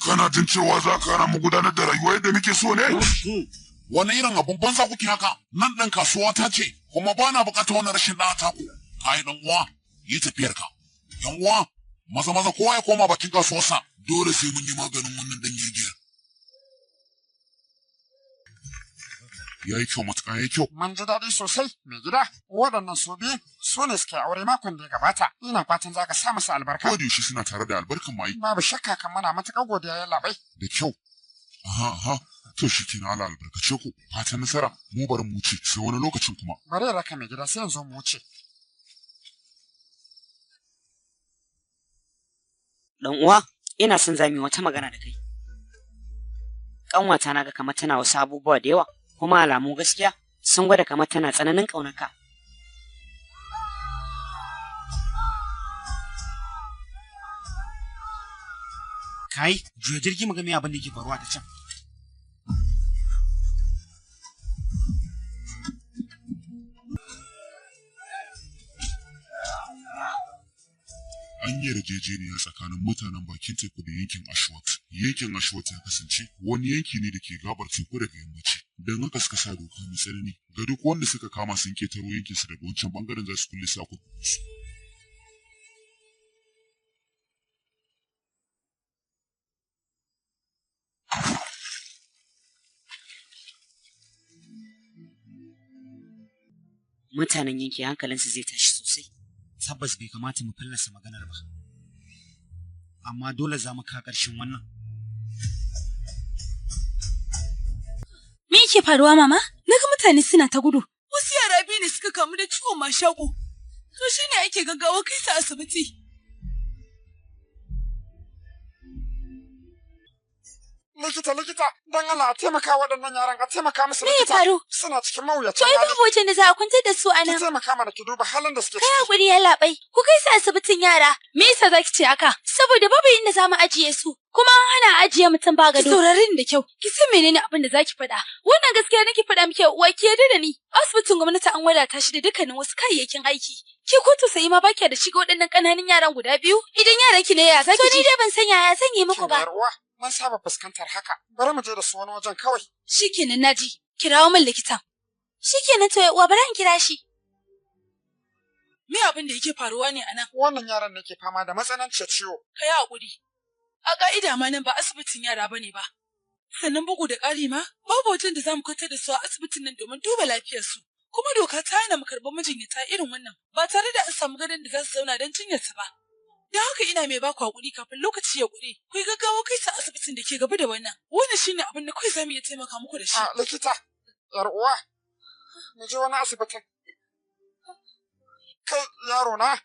Kana jin cewa za ka hana mu gudanar da rayuwa yadda muke so ne? Wani irin abun banza kuke haka? Nan ɗin kasuwa ta ce, kuma ba na buƙatar wannan rashin ɗa ta ku. Kai ɗan uwa, yi tafiyar ka. Yan uwa, maza maza kowa ya koma bakin kasuwarsa. Dole sai mun yi maganin wannan ɗan girgiyar. Ya yi kyau matuƙa ya yi kyau. Mun ji daɗi sosai, mai gida. Waɗannan su biyu su ne suke aure makon da ya gabata. Ina fatan za ka sa musu albarka. Ko da yaushe suna tare da albarkan mai. Babu shakka kan muna matuƙar godiya ya labai. Da kyau. Aha, aha. To shi kenan Allah albarkace ku. Fatan nasara, mu bari mu wuce sai wani lokacin kuma. Bari ya raka mai gida sai yanzu mu wuce. Dan uwa, ina son zamu yi wata magana da kai. Kanwata na ga kamar tana wasu abubuwa da yawa, kuma alamu gaskiya sun gwada kamar tana tsananin ƙaunarka. Kai, juya jirgi mu ga me abin da yake faruwa ta can. An yi yarjejeniya tsakanin mutanen bakin teku da yankin Ashwat. Yankin Ashwat ya kasance wani yanki ne da ke gabar teku daga yammaci. Don haka suka sa doka mai tsanani ga duk wanda suka kama sun ketaro yankin su daga wancan bangaren za su kulle su a kurkukunsu. Mutanen yanki hankalinsu zai tashi sosai. Tabbas bai kamata mu fallasa maganar ba. Amma dole za mu ka ƙarshen wannan. Me yake faruwa mama? Naga mutane suna ta gudu. Wasu yara biyu ne suka kamu da ciwon mashaƙo. To shine ake gaggawa kai su asibiti. Likita, likita, don Allah a taimaka waɗannan yaran, a taimaka musu Me ya likita. faru? Suna cikin To mawuyacin ai hali. babu wajen da za a kwantar da su a Ki nan. taimaka mana ki duba halin da suke Kai ciki. hakuri ya labai, ku kai su asibitin yara. Me yasa zaki ce haka? Saboda babu inda za mu ajiye su, kuma an hana ajiye mutum ba Ki gado. saurare ni da kyau, ki san menene abin da zaki faɗa. Wannan gaskiya nake faɗa miki uwa ki yarda da ni. Asibitin gwamnati an wadata shi da dukkanin wasu kayayyakin aiki. Ke ko tausayi ma baki da shi ga waɗannan ƙananan yaran guda biyu? Idan yaran ki ne ya zaki To ji? ni dai ban san yaya zan yi muku Kin ba. yar uwa, mun saba fuskantar haka. Bari mu je da su wani wajen kawai. Shikenan naji, kirawo min likitan. Shikenan to ya uwa bari in kira shi. Me abin da yake faruwa ne a nan? Wannan yaran ne ke fama da matsananciyar ciwo. Ka yi haƙuri. A ƙa'ida ma nan ba asibitin yara bane ba. Sannan bugu da ƙari ma, babu wajen da za mu kwantar da su a asibitin nan domin duba lafiyarsu. Kuma doka ta hana mu karɓar majinyata irin wannan ba tare da an samu gadon da za su zauna don jinyarsu ba. Don haka ina mai baku haƙuri kafin lokaci ya ƙure, ku yi gaggawa kai su asibitin da ke gaba da wannan. Wannan shine abin da kawai za mu iya taimaka muku da shi. A likita, yar uwa, mu je wani asibitin. Kai yaro na,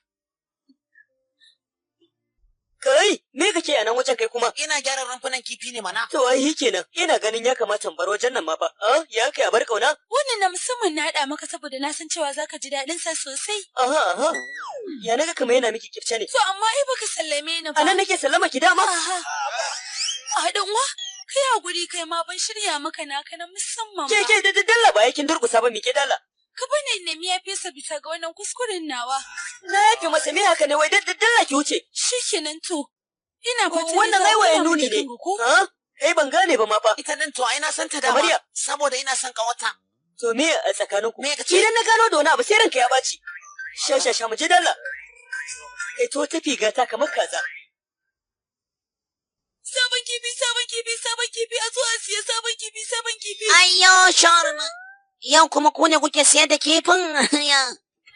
Kai, me kake a nan wajen kai kuma? Ina gyara rumfunan kifi ne mana. To ai kenan, ina ganin ya kamata in bar wajen nan ma fa. Ah, ya kai a bar kauna? Wannan na musamman na haɗa maka saboda na san cewa zaka ji daɗin sa sosai. Aha, aha. Ya naga kamar yana miki kifce ne. To amma ai baka sallame ni ba. A nan nake sallama ki dama. Aha. A ɗan uwa, kai haƙuri kai ma ban shirya maka naka na musamman Ke ba. ke da dalla ba yakin durƙusa ba mike dalla. Ka bani in nemi ya fesa bisa ga wannan kuskuren nawa. Na yafe masa me haka ne wai dalla ki wuce. Shikenan to. Ina fatan dai Wannan za ai a wayan kula min nuni da ne. kanku ko? Ha? Eh ban gane ba ma fa. Ita din to ai na san ta dama. Kamar ya. Saboda ina son ƙawarta. To me a tsakaninku? Me ka ce? Idan na gano da wani abu sai ranka ya ɓaci. Sha sha sha mu je dalla. Kai to tafi gata kamar kaza. Sabon kifi, sabon kifi, sabon kifi, a zo a siya sabon kifi, sabon kifi. Ayyo, sharma. Yau kuma ku ne kuke siyar da kifin? Ya.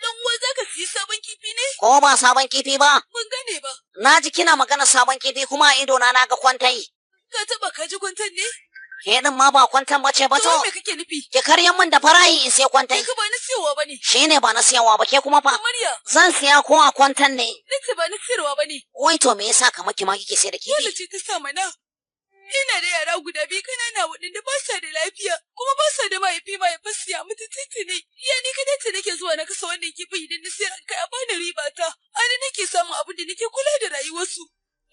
Dan uwa za ka siya sabon kifi ne? Ko ba sabon kifi ba? Ban gane ba. Na ji kina magana sabon kifi kuma a idona na ga kwantai. Ka taɓa ka ji kwantan ne? Ke din ma ba kwantan ba ce ba To to. me kake nufi? Ki karyan min da farayi in sai kwantai. Kai ka ba na siyowa ba ne. Shi ne ba na siyawa ba ke kuma fa. Kamar ya, Zan siya ko a kwantan ne. nace ba na siyarwa ba ne. Wai to me yasa kamar ki ma kike sai da Dole kifi? ce ta sa mana. Ina da yara guda biyu kanana waɗanda ba sa da lafiya kuma ba sa da mahaifi mahaifinsu ya mutu tuntuni. Ya ni kadai ce nake zuwa na kasa wannan kifin idan na sayar an kai a bani riba ta. Ana nake samun abin da nake kula da rayuwarsu.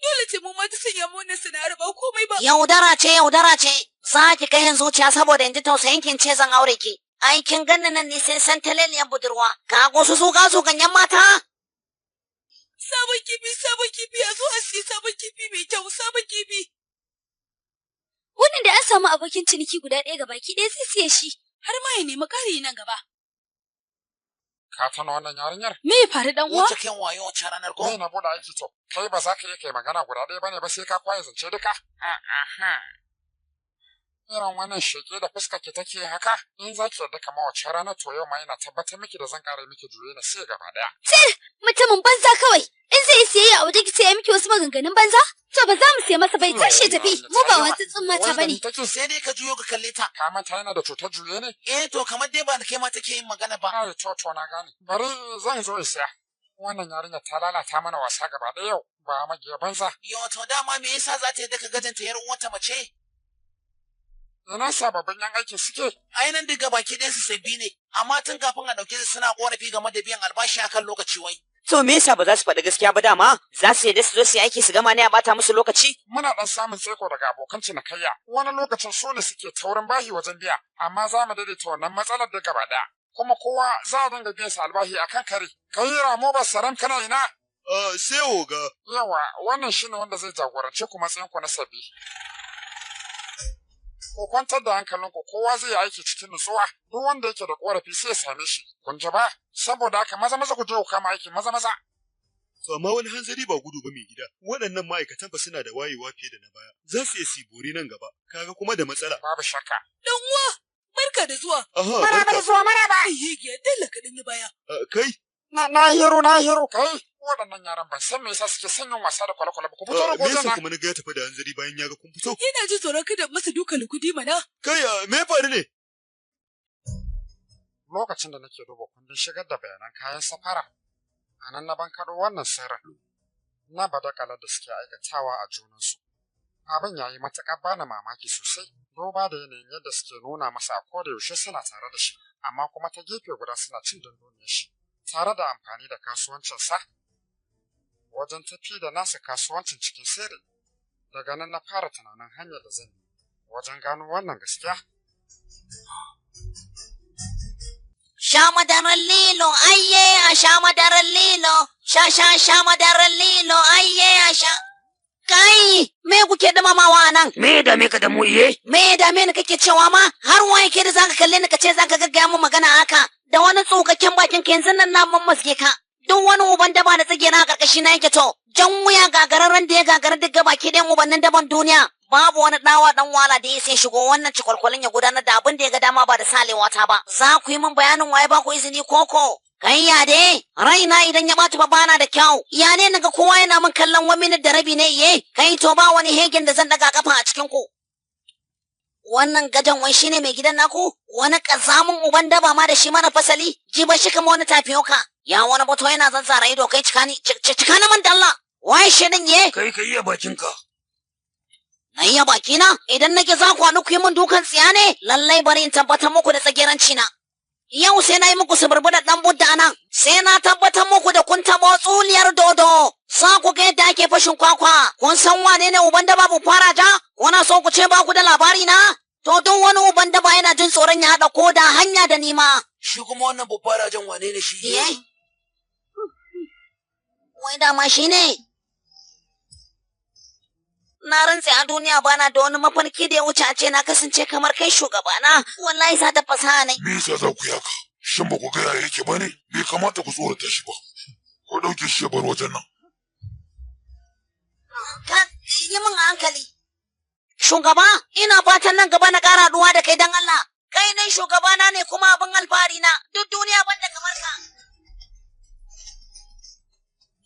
Dole ce mu ma ta sanya mu wannan sana'ar ba komai ba. Yaudara ce yaudara ce. Za ki kai hin zuciya saboda in ji tausayin kin ce zan aure ki. Ai kin ganni nan ni sai san taleliyan budurwa. Ka go su zuga su ganyen mata. Sabon kifi sabon kifi a zo a siya sabon kifi mai kyau sabon kifi. Wannan da an samu abokin ciniki guda ɗaya ga baki ɗaya zai siye shi. Har ma ya nemi ƙari nan gaba. ka tana wannan yarinyar? Me ya faru dan uwa? Wacce kan wayo wacce ranar ko? Ni na buɗe aiki to, kai ba za ka iya kai magana guda ɗaya bane ba sai ka kwaye zance duka. Irin wannan sheke da fuska ki take haka, in za ki yarda kamar wacce rana to yau ma ina tabbatar miki da zan ƙara miki juye na siya gaba ɗaya. Mutumin banza kawai. In zai yi siyayya a wajen ki sai ya miki wasu maganganun banza? To ba za mu siya masa bai tashi ya tafi. Mu ba wasu tsummata Wai da bane. ni take Sai dai ka juyo ka kalle ta. ka manta yana da cutar juye ne? Eh to kamar dai ba da kai ma take yin magana ba. Ai to to na gane. Bari zan zo in siya. Wannan yarinya ta lalata mana wasa gaba ɗaya yau ba magiya banza. Yo to dama me yasa za ta yi daka gajanta yar uwarta mace? Ina sababbin yan aikin suke? Ai nan duk gabaki ɗayansu sabbi ne, amma tun kafin a ɗauke su suna ƙorafi game da biyan albashi akan lokaci wai. To me yasa ba za su faɗi gaskiya ba dama? Za su yadda su zo su yi aiki su gama ne a bata musu lokaci? Muna ɗan samun tsaiko daga abokan cinikayya. Wani lokacin su ne suke taurin bahi wajen biya, amma za mu daidaita wannan matsalar da gaba ɗaya. Kuma kowa za a dinga biyan sa albahi a kan kare. Kai ramo ba saram kana ina? Sai oga. Yawa, wannan shine wanda zai jagorance ku matsayin ku na sabi. Ku kwantar da hankalinku kowa zai yi aiki cikin nutsuwa, duk wanda yake da korafi sai ya same shi. Kun ji ba? Saboda haka maza maza ku je ku kama aiki maza maza. To amma wani hanzari ba gudu ba mai gida. Waɗannan ma'aikatan fa suna da wayewa fiye da na baya. Za su iya sibori nan gaba. Kaga kuma da matsala. Babu shakka. Dan uwa, barka da zuwa. Aha, Maraba da barka. zuwa maraba. Ai hegiya dalla ka dan yi baya. Kai, Na hiro na hiro kai. Waɗannan yaran ban san me yasa suke son yin wasa da kwale-kwale ba ku fito da me yasa gojen kuma na ga ya tafi da hanzari bayan ya ga kun fito? Yana jin tsoron kada masa dukan lukudi mana. Kai, me ya faru ne? Lokacin da nake duba kundin shigar da bayanan kayan safara, a nan na bankaɗo wannan sirrin na badakalar da suke aikatawa a junansu. Abin ya yi matuƙar bani mamaki sosai, duba da yanayin yadda suke nuna masa a koda yaushe suna tare da shi, amma kuma ta gefe guda suna cin dunduniyar shi, tare da amfani da kasuwancinsa wajen tafi da nasa kasuwancin cikin sirri. Daga nan na fara tunanin hanyar da zan bi wajen gano wannan gaskiya. Sha madarar lilo, ayye a sha madarar lilo, sha sha sha madarar lilo, ayye a sha. Kai, me kuke dumamawa a nan? Me ya dame ka da mu iye? Me ya dame ni kake cewa ma? Har waye ke da zaka kalle ni kace zaka gaggaya mun magana haka? Da wani tsokakken bakin ka yanzu nan na mammaske ka. Duk wani uban daba da tsage na karkashi na yake to. Jan wuya gagararren da ya gagara duk gabaki ɗayan ubannin daban duniya. Babu wani ɗawa ɗan wala da ya sai shigo wannan cikwalkwalin ya gudanar da abin da ya ga dama ba da salewa ta ba. Za ku yi min bayanin waye ba ku izini koko? Kai ya dai, raina idan ya ɓaci ba bana da kyau. Ya ne naga kowa yana min kallon wani minute da rabi ne iye. Kai to ba wani hegen da zan daga kafa a cikin ku. Wannan gajan wai shine mai gidan naku? Wani kazamin uban daba ma da shi mara fasali, jiba shi kama wani tafiyoka. Ya wani bato yana zanzara ido kai cika ni, cika ni man dalla. Wai shi din ye? Kai ka iya bakinka. Na iya bakina? Idan nake za ku hannu ku yi min dukan tsiya ne? Lallai bari in tabbatar muku da tsageranci na. Yau sai na yi muku suburbuɗa ɗan budda nan, sai na tabbatar muku da kun taɓo tsuliyar dodo. Sa ku ga yadda ake fashin kwakwa, kun san wane ne uban daba bu fara ja? Kuna so ku ce ba ku da labari na? To duk wani uban daba yana jin tsoron ya haɗa ko da hanya da nima. Shi kuma wannan babbar jan wane ne shi? Iye? Wai dama shi ne? Na rantse a duniya bana da wani mafarki da ya wuce a ce na kasance kamar kai shugabana. Wallahi sa ta fasaha ne. Me yasa za ku yi haka? Shin ba ku ga yaya yake ba ne? Bai kamata ku tsorata shi ba. Ku ɗauke shi ya bar wajen nan. Ka yi min a hankali. Shugaba, ina fatan nan gaba na ƙara haɗuwa da kai don Allah. Kai nan shugabana ne kuma abin alfahari na. Duk duniya ban da kamar ka.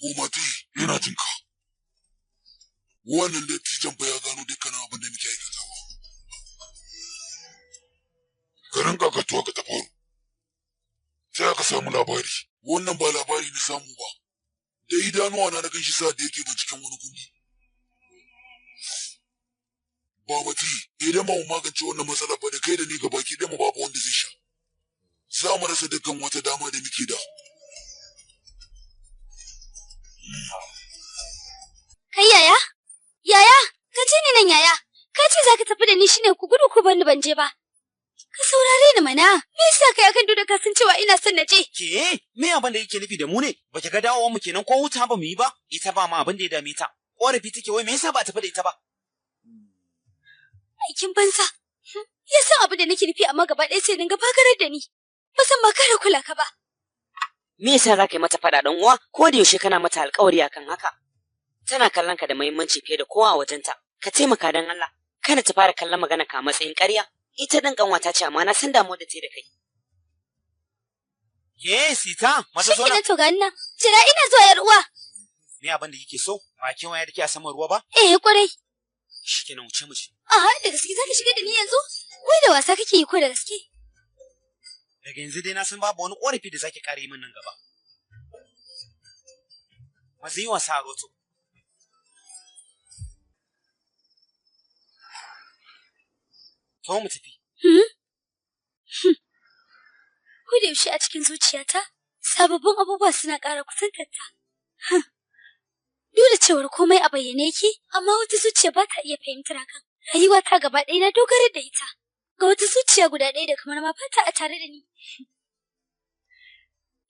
Gomati, ina jin ka. Wannan dattijan fa ya gano dukkanin abin da muke aikatawa. Garin kakatuwa ka ta faru. Sai aka samu labari. Wannan ba labari na samu ba. Da idanuwa na na gan shi sa da yake binciken wani kundi. Babati, idan ba mu magance wannan matsalar ba da kai da ni gabaki ɗaya mu babu wanda zai sha. Za mu rasa dukkan wata dama da muke da. Kai yaya? Yaya, ka ji ni nan yaya. Ka ce za ka tafi da ni shine ku gudu ku bani ban je ba. Ka saurare ni mana. Me yasa kai akan duda ka san cewa ina son na je? Ke, me abin da yake nufi da mu ne? Ba ki ga dawowar mu kenan ko huta ba mu yi ba? Ita ba ma abin da ya dame ta. Korafi take wai me yasa ba a tafi da ita ba? Aikin banza. Ya san abin da nake nufi amma gaba ɗaya sai dinga bagarar da ni. Ba zan ma kara kula ka ba. Me yasa za ka yi mata faɗa ɗan uwa? Ko da yaushe kana mata alƙawari akan haka. Tana kallon ka da muhimmanci fiye da kowa a wajenta. Ka taimaka don Allah. Kada ta fara kallon magana ka a matsayin ƙarya. Ita ɗin ƙanwata ce amma na san damuwar da ta yi da kai. Ke, Sita, mata zo Shi nan. to ga nan. Jira ina zuwa yar uwa. Me abin da kike so? Ba kin waya da ke a saman ruwa ba? Eh kwarai. Shikenan wuce mu je. Aha, da gaske zaka shiga da ni yanzu? Wai da wasa kake yi ko da gaske? Daga yanzu dai na san babu wani korafi da zaki kare min nan gaba. Maza yi wasa a roto. To mu tafi. Hmm? Hmm. Ko da yaushe a cikin zuciyata, sababbin abubuwa suna ƙara kusantarta. Hmm. Duk da cewar komai a bayyane yake, amma wata zuciya ba ta iya fahimtar hakan. Rayuwa ta gaba ɗaya na dogara da ita. Ga wata zuciya guda ɗaya da kamar ma ba ta a tare da ni.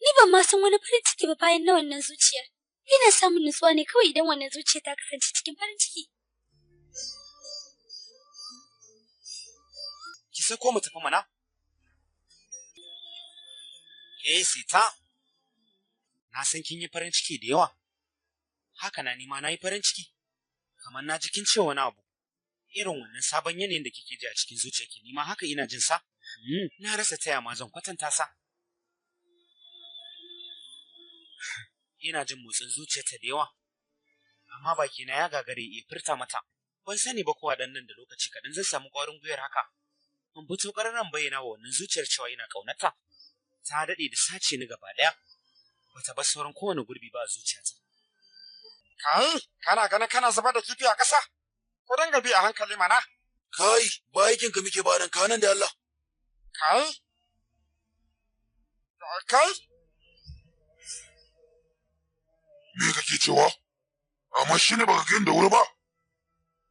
Ni ban ma san wani farin ciki ba bayan na wannan zuciyar. Ina samun nutsuwa ne kawai idan wannan zuciya ta kasance cikin farin ciki. Ki sako mu tafi mana. Eh, Sita. Na san kin yi farin ciki da yawa. Haka na nima na yi farin ciki. Kamar na ji kin ce wani abu. Irin wannan sabon yanayin da kike ji a cikin zuciyarki nima haka ina jin sa. Na rasa taya ma zan kwatanta sa. Ina jin motsin zuciyarta da yawa. Amma bakina ya gagare iya furta mata. Ban sani ba ko nan da lokaci kaɗan zan samu ƙwarin gwiwar haka. In fito ƙararren bayyana wa wannan zuciyar cewa ina ƙaunarta. Ta daɗe da sace ni gaba ɗaya. Bata bar sauran kowane gurbi ba a zuciyata. Kai, kana ganin kana zubar da kifi a ƙasa? Ko dinga bi a hankali mana. Kai, ba aikin ka muke ba nan kanan da Allah. Kai? Kai? Me kake cewa? Amma shi ne baka gani da wuri ba?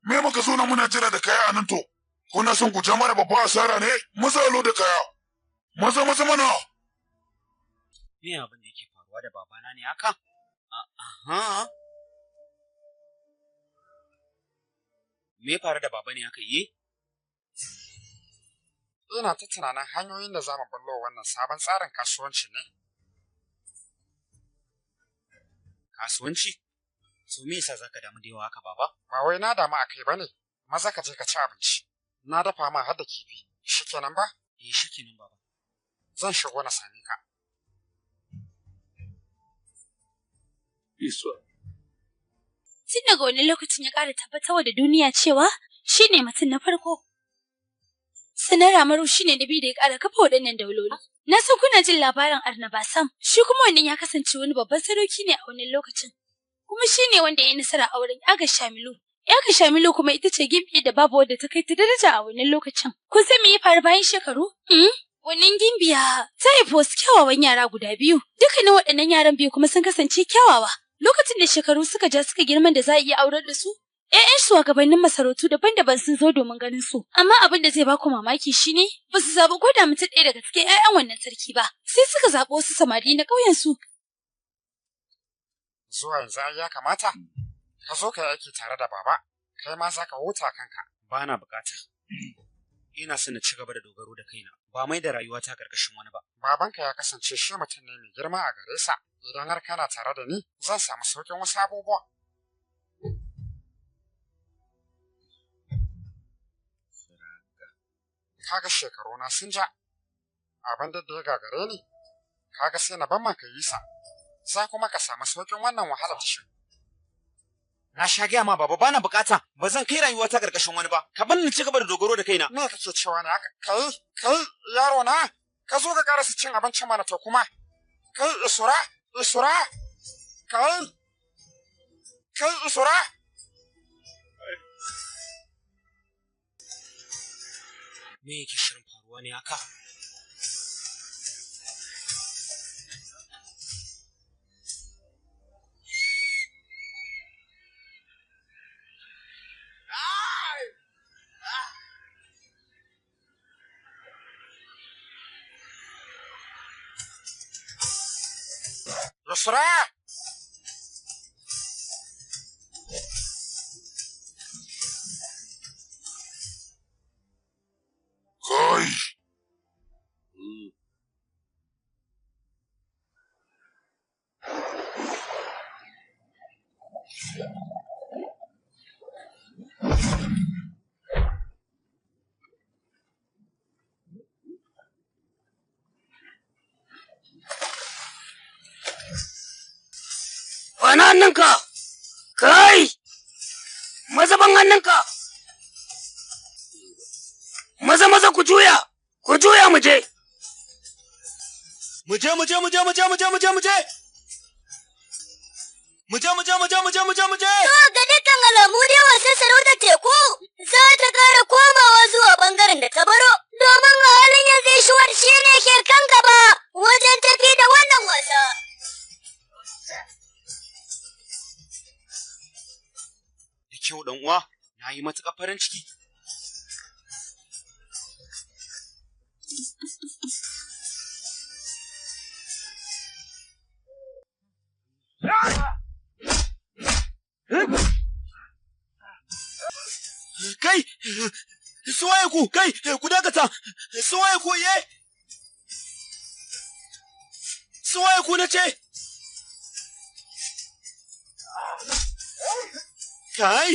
Me muka zo na muna jira da kaya a nan to? Kuna son ku ja mana babban asara ne? Maza alo da kaya. Maza maza mana. Me abin da yake faruwa da babana ne haka? Aha. Me ya faru da baba ne haka yi? Ina ta tunanin hanyoyin da za mu bullo wannan sabon tsarin kasuwanci ne. Kasuwanci? To me yasa zaka damu da yawa haka baba? Ba wai na damu a kai ba ne, maza ka je ka ci abinci. Na dafa ma har da kifi. Shikenan ba? Eh shikenan baba. Zan shigo na same ka. Tun daga wani lokacin ya ƙara tabbatarwa da duniya cewa shi ne mutum na farko. Sannan Ramaru shi ne na biyu da ya ƙara kafa waɗannan dauloli. Na san kuna jin labarin Arnabasam, shi kuma wannan ya kasance wani babban sarauki ne a wannan lokacin. Kuma shi ne wanda ya yi nasara a wurin Aga Shamilu. Aga Shamilu kuma ita ce gimbi da babu wadda ta kai ta daraja a wannan lokacin. Kun san me ya faru bayan shekaru? Wannan gimbiya ta haifi wasu kyawawan yara guda biyu. Dukkanin waɗannan yaran biyu kuma sun kasance kyawawa. Lokacin da shekaru suka ja suka girman da za a iya aurar da su, ‘ya'yan shugabannin masarautu daban-daban sun zo domin ganin su. Amma abin da zai baku mamaki shine ba su zaɓi ko da mutum ɗaya daga cikin ‘ya'yan wannan sarki ba, sai suka zaɓi wasu samari na ƙauyen su. Zuwa yanzu ai ya kamata ka zo ka yi aiki tare da baba, kai ma za ka huta kanka. Ba na bukata. Ina son na ci gaba da dogaro da kaina, ba mai da rayuwata karkashin wani ba. Babanka ya kasance shi mutum ne mai girma a gare sa. Idan har kana tare da ni, zan samu sauƙin wasu abubuwa. Kaga shekaru na sun ja. Abin da ya gagare ni, kaga sai na ban maka yi sa. Za kuma ka samu sauƙin wannan wahalar shi. Na sha gaya ma baba bana bukata, ba zan kai rayuwata karkashin wani ba. Ka bar ni ci gaba da dogaro da kaina. Me kake cewa ne haka? Kai, kai, yaro na, ka zo ka karasa cin abincin mana to kuma. Kai Isura, Isura, kai, kai Isura. Me yake shirin faruwa ne haka? Yusra! Kai! Wani hannunka! Kai! Maza ban hannunka! Maza maza ku juya! Ku juya mu je! Mu je mu je mu je mu je mu je mu je mu je! Mu je mu je mu je mu je mu je mu je! To ga dukkan alamu dai wasan sarautar teku za ta ƙara komawa zuwa bangaren da ta baro domin a halin yanzu Ishuwar shi ne ke kan gaba wajen tafi da wannan wasa. Da kyau dan uwa, na yi matuƙar farin ciki. Kai, suwaye ku, kai, ku dakata, suwaye ku ye? Suwaye ku na ce? Kai,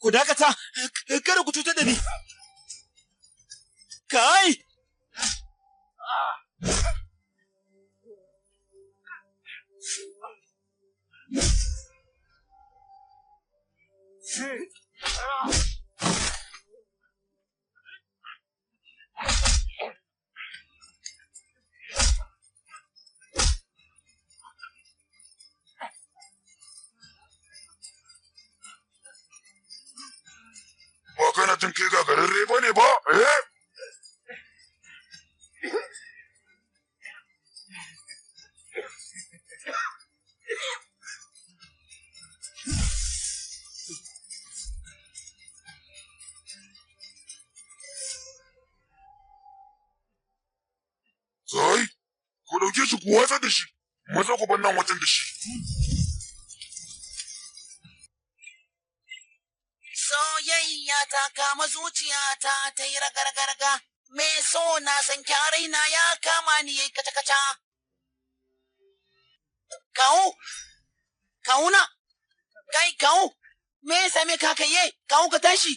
ku dakata, kada ku cutar da ni. Kai! Ba kana jin kai gagararre ba ne ba, eh? Kai, ku ɗauke shi ku watsar da shi, maza ku bar nan wajen da shi. Soyayya ta kama zuciyata ta yi ragargarga, me so na san kyarai na ya kama ni yayi kaca-kaca. Kawu, kawuna, kai kawu, me ya same ka kai ye, kawu ka tashi,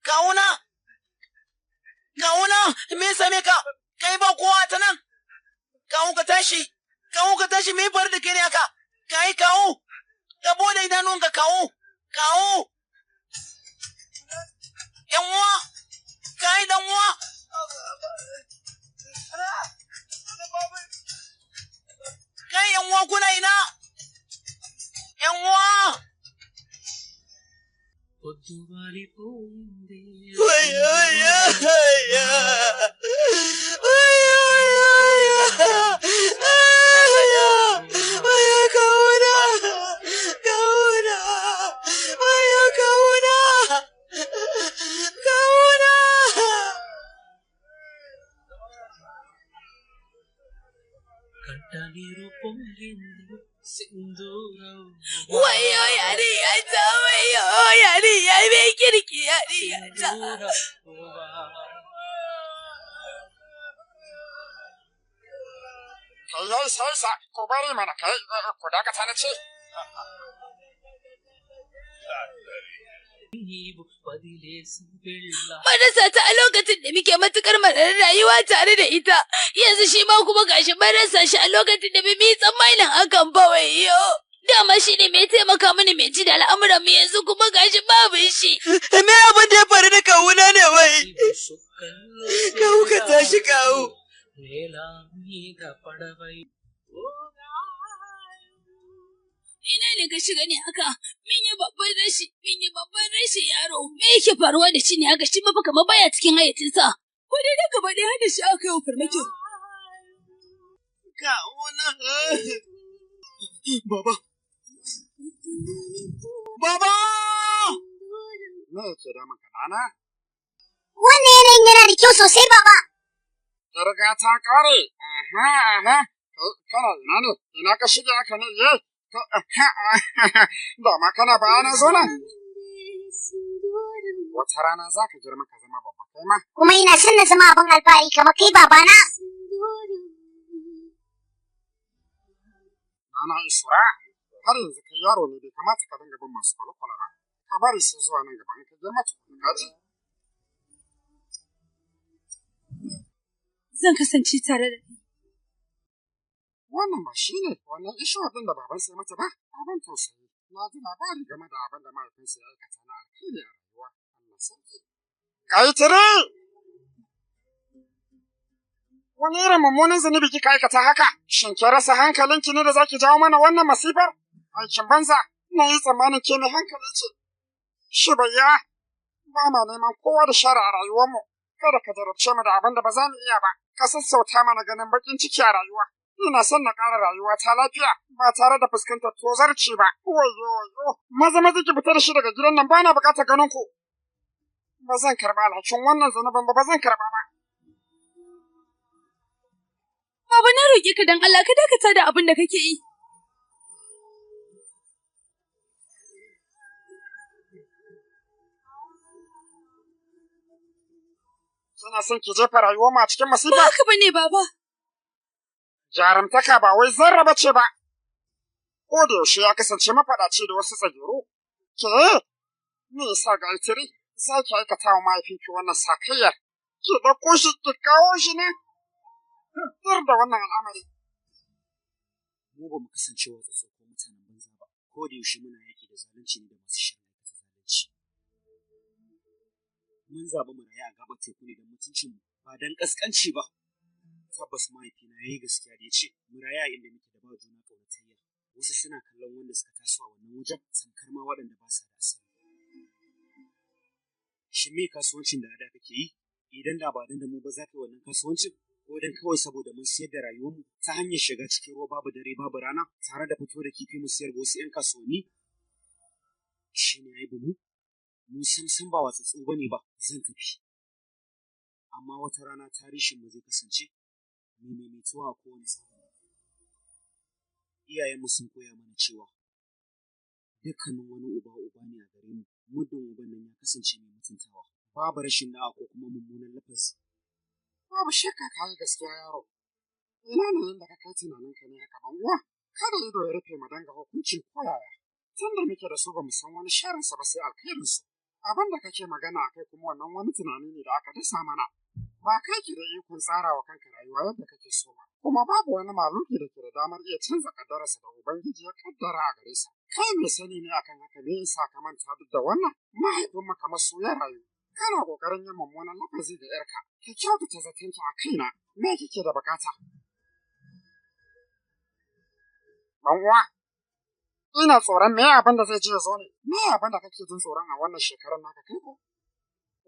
kawuna, kawuna, me ya same ka, kai ba kowa ta nan, kawu ka tashi, kawu ka tashi, me ya faru da kai ne haka, kai kawu, ka bude idanunka kawu, kawu. ‘Yan uwa, kai dan uwa. Kai ‘yan uwa kuna ina? ‘Yan uwa. Wayo yarinya ta, wayo yarinya mai kirki yarinya ta. Kai ya isa isa, ku bari mana kai, ku dakata na ce. Marasa ta a lokacin da muke matukar mararar rayuwa tare da ita, yanzu shi ma kuma gashi marasa shi a lokacin da mu yi tsammanin hakan ba wayo. Dama shi ne mai taimaka mini mai ji da al'amuran mu yanzu kuma gashi babu shi. Me abin da ya faru da kawuna ne wai? Kawu ka tashi kawu. Ina ne ka shiga ne haka? Min yi babban rashi, min yi babban rashi yaro. Me yake faruwa da shi ne haka? Shi ma fa kamar baya cikin hayyacinsa. Ko dai da gaba ɗaya da shi aka yi farmakin. Kawuna. Baba. Baba! Me yake damun ka ɗana? Wannan yanayin yana da kyau sosai baba. Kirga ta ƙare. Aha, aha. Kai, kana ina ne? Ina ka shige haka ne? Ye? Dama kana bayana zo nan. Wata rana za ka girma ka zama babba kai ma. Kuma ina son na zama abin alfahari kamar kai babana. Nana Isra, har yanzu kai yaro ne bai kamata ka dinga bin masu kwale-kwale ba. Ka bari sai zuwa nan gaba in ka girma tukuna ka ji. Zan kasance tare da kai. Wannan ba shi ne wannan ishuwa ɗin da babansa ya mata ba, abin tausayi. Na ji labari game da abin da mahaifinsa ya aikata na alheri a rayuwa. Allah sarki. Gayatri! Wani irin mummunan zunubi kika aikata haka? Shin ki rasa hankalinki ne da zaki jawo mana wannan masifar? Aikin banza, na yi tsammanin ke mai hankali ce. Shibayya, ba ma neman kowa da shara a rayuwarmu. Kada ka jarabce mu da abin da ba za mu iya ba. Ka sassauta mana ganin baƙin ciki a rayuwa. Ina son na ƙara rayuwa ta lafiya ba tare da fuskantar tozarci ba. Wayyo wayyo, maza maza ki fita da shi daga gidan nan bana buƙatar ganin ku. Ba zan karɓa alhakin wannan zunubin ba, ba zan karɓa ba. Baba na roƙe ka dan Allah ka dakata da abin da kake yi. Kina son ki jefa rayuwar mu a cikin masifa? Ba haka bane baba. Jarumtaka ba wai zarra bace ba. Ko da yaushe ya kasance mafaɗaci da wasu tsageru. Ke, me yasa Gayatri za ki aikata wa mahaifinki wannan sakayyar? Ki ɗauko shi ki kawo shi ne? Tur da wannan al'amari. Mu ba mu kasance watsatsu ko mutanen banza ba, ko da yaushe muna yaƙi da zalunci ne da masu shirin aikata zalunci. Mun zaɓi mu rayu a gaɓar teku ne don mutuncinmu ba don ƙasƙanci ba. Tabbas mahaifina ya yi gaskiya da ya ce mu rayu a inda muke da ba juna ƙaunatayya. Wasu suna kallon wanda suka taso a wannan wajen tamkar ma waɗanda ba sa da asali. Shin me kasuwancin da a da kake yi? Idan da ba dan da mu ba za ka yi wannan kasuwancin? Ko dan kawai saboda mun siyar da rayuwarmu ta hanyar shiga cikin ruwa babu dare babu rana tare da fito da kifi mu siyar ga wasu 'yan kasuwanni? Shi ne aibu mu? Mu sam sam ba watsatsu ba ne ba, zan tafi. Amma wata rana tarihinmu zai kasance mai maimaituwa a kowane zamani. Iyayenmu sun koya mana cewa dukkanin wani uba uba ne a gare mu, muddin uban nan ya kasance mai mutuntawa. Babu rashin da'a ko kuma mummunan lafazi. Babu shakka ka yi gaskiya yaro. Ina ne inda ka kai tunaninka ne haka ban uwa? Kada ido ya rufe mu danga hukunci ko yaya. Tun da muke da su ba mu san wani sharrinsa ba sai alkhairinsu. Abin da kake magana a kai kuma wannan wani tunani ne da aka dasa mana. Ba kai ke da ikon tsara wa kanka rayuwa yadda kake so ba. Kuma babu wani maluki da ke da damar iya canza kaddararsa da Ubangiji ya kaddara a gare sa. Kai mai sani ne akan haka me yasa ka manta duk da wannan? Mahaifinmu kamar su ya rayu. Kana kokarin yin mummunan lafazi ga ‘yarka, ka kyautata zatonki a kaina, me kike da bukata? Ɗan uwa, ina tsoron me abin da zai je ya zo ne, me abin da kake jin tsoron a wannan shekarun naka kai ko?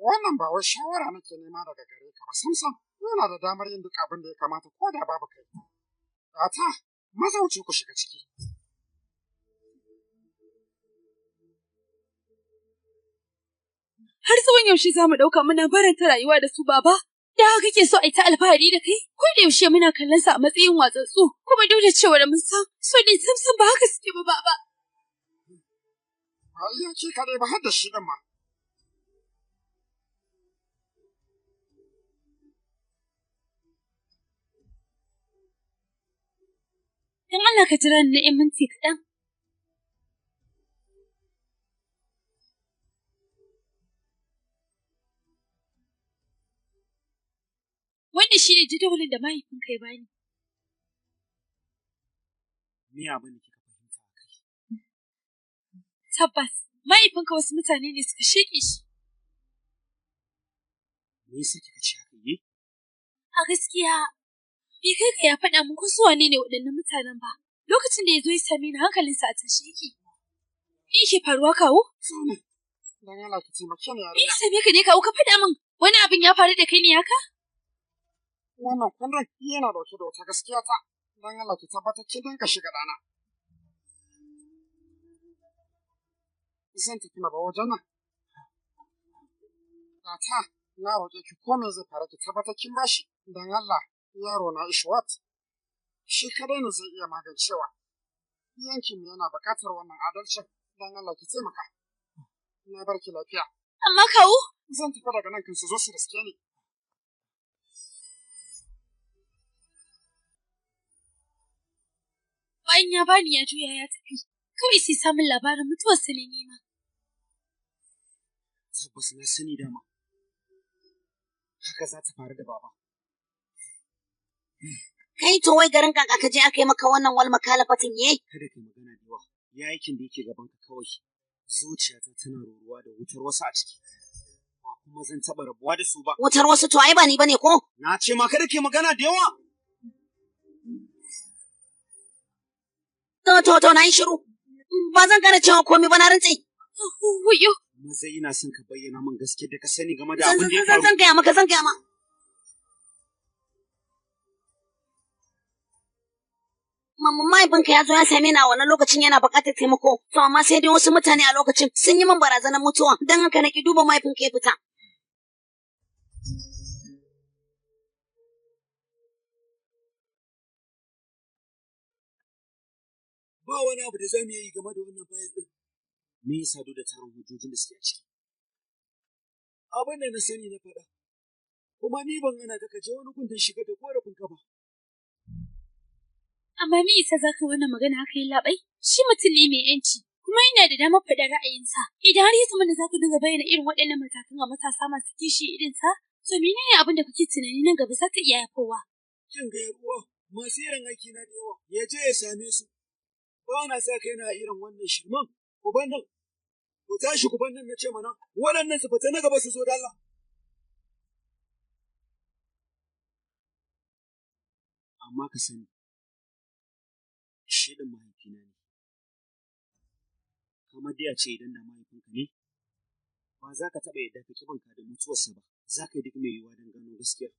Wannan ba wai shawara nake nema daga gare ka ba samsam, yana da damar yin duk abin da ya kamata ko da babu kai. Gata, maza wuce ku shiga ciki. Har tsawon yaushe za mu ɗauka muna baranta rayuwa da su baba? Da haka kake so a yi ta alfahari da kai? Ko da yaushe muna kallon su a matsayin watsatsu, kuma duk da cewa mun san su ne samsam ba haka suke ba baba. Ba iya ke kaɗai ba har da shi ɗin ma. Don Allah ka jira ni na 'yan minti kaɗan. Wannan shi ne jadawalin da mahaifinka ya bani. Me abin da kika fahimta a kai? Tabbas, mahaifinka wasu mutane ne suka sheƙe shi. Me yasa kika ce haka yi? A gaskiya, bai kai ka ya faɗa min ko su wane ne waɗannan mutanen ba. Lokacin da ya zo ya same ni hankalinsa a tashe yake. Me yake faruwa kawo? Dan Allah ki taimake ni Me yarinya. ya same ka ne kawo ka faɗa min? Wani abin ya faru da kai ne haka? Wannan kundin yana dauke da wata gaskiya ta. Dan Allah ki tabbatar kin dinka shiga ɗana. Zan tafi na ba wajen nan. Gata, na roƙe ki ko me zai faru ki tabbatar kin bashi. Dan Allah, yaro na Ishwat. Shi kadai ne zai iya magancewa. Yankin mu yana buƙatar wannan adalcin. Dan Allah ki taimaka. Na bar ki lafiya. Amma kawo? Zan tafi daga nan kan su zo su riske ni. Bayan ya bani ya juya ya tafi. Kawai sai samun labarin mutuwarsa ne nima. Tabbas na sani dama. Haka za ta faru da baba. Kai to wai garin kaka ka je aka yi maka wannan wal makalafatin ye? Kada kai magana da yawa. Ya aikin da yake gaban ka kawai. Zuciyata tana ruruwa da wutar wasu a ciki. Ba kuma zan taɓa rabuwa da su ba. Wutar wasu to ai ba ni bane ko? Na ce ma kada kai magana da yawa. To to to na yi shiru. Ba zan gane cewa komai ba na rantse. Wayo. Maza ina son ka bayyana min gaskiyar da ka sani game da Zan abin da ya zan faru. zan gaya maka zan gaya ma. Mahaifinka ya zo ya same ni a wannan lokacin yana buƙatar taimako, to amma sai dai wasu mutane a lokacin sun yi min barazanar mutuwa, don haka na ki duba mahaifinka ya fita. Ba wani abu da za mu iya yi game da wannan fayil ɗin. Me yasa duk da tarin hujjojin da suke a ciki? Abin da na sani na faɗa. Kuma ni ban hana ka je wani gun don shiga da korafin ka ba. Amma me yasa za ka yi wannan magana haka yi labai? Shi mutum ne mai ‘yanci, kuma yana da damar faɗar ra'ayinsa. Idan har ya zama da za ku dinga bayyana irin waɗannan matakan ga matasa masu kishi irin sa, to menene abin da kuke tunani nan gaba za ta iya haifowa? Kin ga yar uwa, masu irin aiki na da yawa, ya je ya same su. Ba na sa kai na irin wannan shirman. Ku bar nan. Ku tashi ku bar nan na ce mana, waɗannan su fita na gaba su zo da Allah. Amma ka sani, shi ɗin mahaifina ne. Kamar dai a ce idan da mahaifinka ne, ba za ka taɓa yadda ka ƙi da mutuwarsa ba, za ka yi duk mai yiwuwa don gano gaskiya.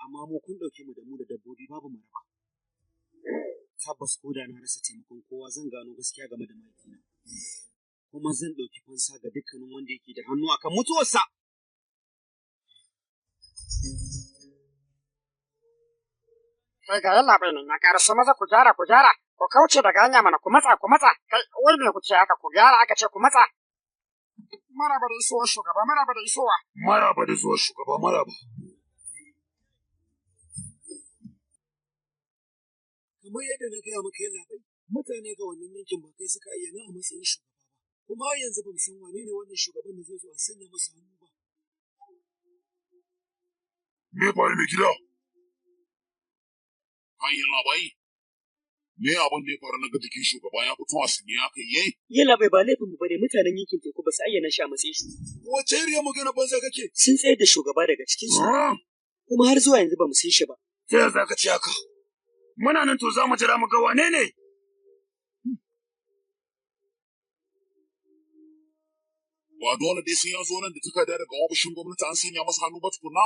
Amma mu kun ɗauke mu da dabbobi babu maraba. Tabbas ko da na rasa taimakon kowa zan gano gaskiya game da mahaifina. Kuma zan ɗauki fansa ga dukkanin wanda yake da hannu akan mutuwarsa. Kai ga yalla bai nan ya karaso maza ku gyara ku gyara ku kauce daga hanya mana ku matsa ku matsa kai wai me kuke haka ku gyara aka ce ku matsa. Maraba da isowa shugaba maraba da isowa. Maraba da zuwa shugaba maraba. Kamar yadda na gaya maka yalla bai, mutane ga wannan yankin ba kai suka ayyana a matsayin shugaba ba. Kuma har yanzu ba mu san wane ne wannan shugaban da zai zo a sanya masa hannu ba. Me faru mai gida? Kai yalla bai. Me abin da ya faru na ga jikin shugaba ya fito a sanye haka yayi? Yalla bai ba laifin mu bane mutanen yankin teku ba su ayyana shi a matsayin shi. Wace iriyar magana banza kake? Sun tsayar da shugaba daga cikin su. Kuma har zuwa yanzu ba mu san shi ba. Ta yaya za ka ce haka? Muna nan to za mu jira mu ga wane ne? Ba dole dai sai ya zo nan da takarda daga ofishin gwamnati an sanya masa hannu ba tukunna?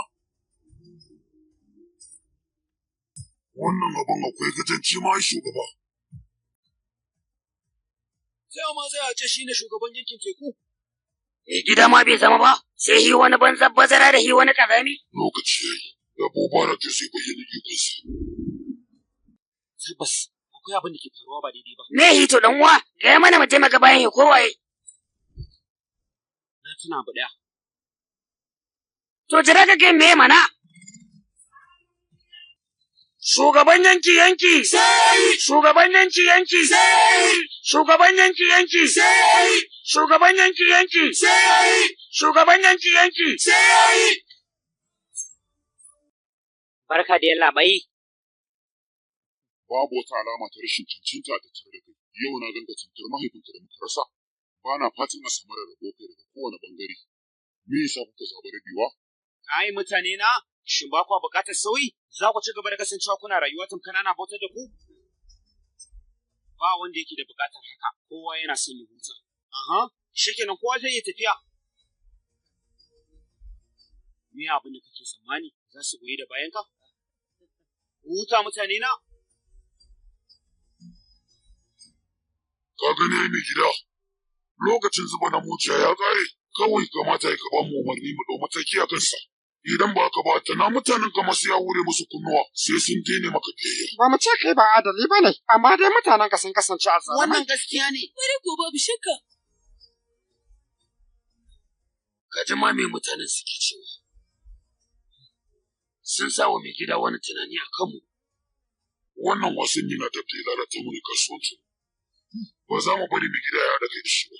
Wannan abin akwai gajanci ma shugaba. Sai ma zai a ce shine shugaban yankin teku. Mai gida ma bai zama ba, sai hi wani banzan bazara da hi wani kazami. Lokaci yayi, da Mubarak zai bayyana ikonsa. Tabbas akwai abin da ke faruwa ba daidai ba. Me hito dan uwa, gaya mana mu taimaka bayan hi kowaye. Na tuna abu ɗaya. To jira ka kai me mana? Shugaban yanki yanki. Shugaban yanki yanki. Shugaban yanki yanki. Shugaban yanki yanki. Shugaban yanki yanki. Barka da yalla bai. Babu wata alama ta rashin cancanta a tattare da kai. Yau na ganga tamkar mahaifinka da muka rasa. Ba na fatan a samu rarrabo kai daga kowane bangare. Me yasa kuka zaɓi rabewa? Kai mutane na, shin ba kwa buƙatar sauyi? Za ku ci gaba da kasancewa kuna rayuwa tamkar ana bautar da ku? Ba wanda yake da buƙatar haka, kowa yana son ya huta. Aha, shikenan kowa zai iya tafiya. Me abin da kake tsammani za su goyi da bayanka? Huta mutane na. Ka gani ai mai gida. Lokacin zuba na muciya ya ƙare. Kawai kamata ya ka ba mu umarni mu ɗau mataki a kansa. Idan ba haka ba, tana mutanen ka masu ya hure musu kunnuwa sai sun daina maka biyayya. Ba mu ce kai ba adali ba ne, amma dai mutanen ka sun kasance a zalimai. Wannan gaskiya ne. Bari ko babu shakka. Ka ji ma me mutanen suke cewa. Sun sa wa mai gida wani tunani a kanmu. Wannan wasan yana dab da ya lalata mana kasuwancin. Ba za mu bari mai gida ya haɗa kai da shi ba.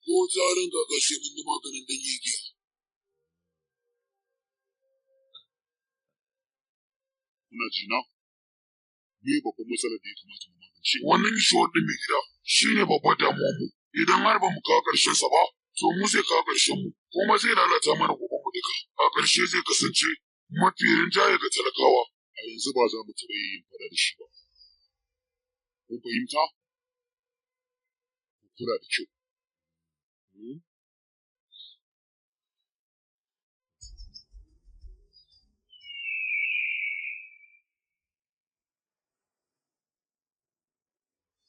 Ko tarin gaga sai mun yi maganin dan giya. Kuna ji na? Me babban matsalar da ya kamata mu magance? Wannan ishuwar ɗin mai gida shine babbar damuwar mu. Idan har ba mu kawo ƙarshen sa ba, to mu zai kawo ƙarshen mu, kuma zai lalata mana goben mu duka. A ƙarshe zai kasance mafi rinjaye ga talakawa. A yanzu ba za mu taɓa yin faɗa da shi ba. Kun fahimta? Ku kula da kyau.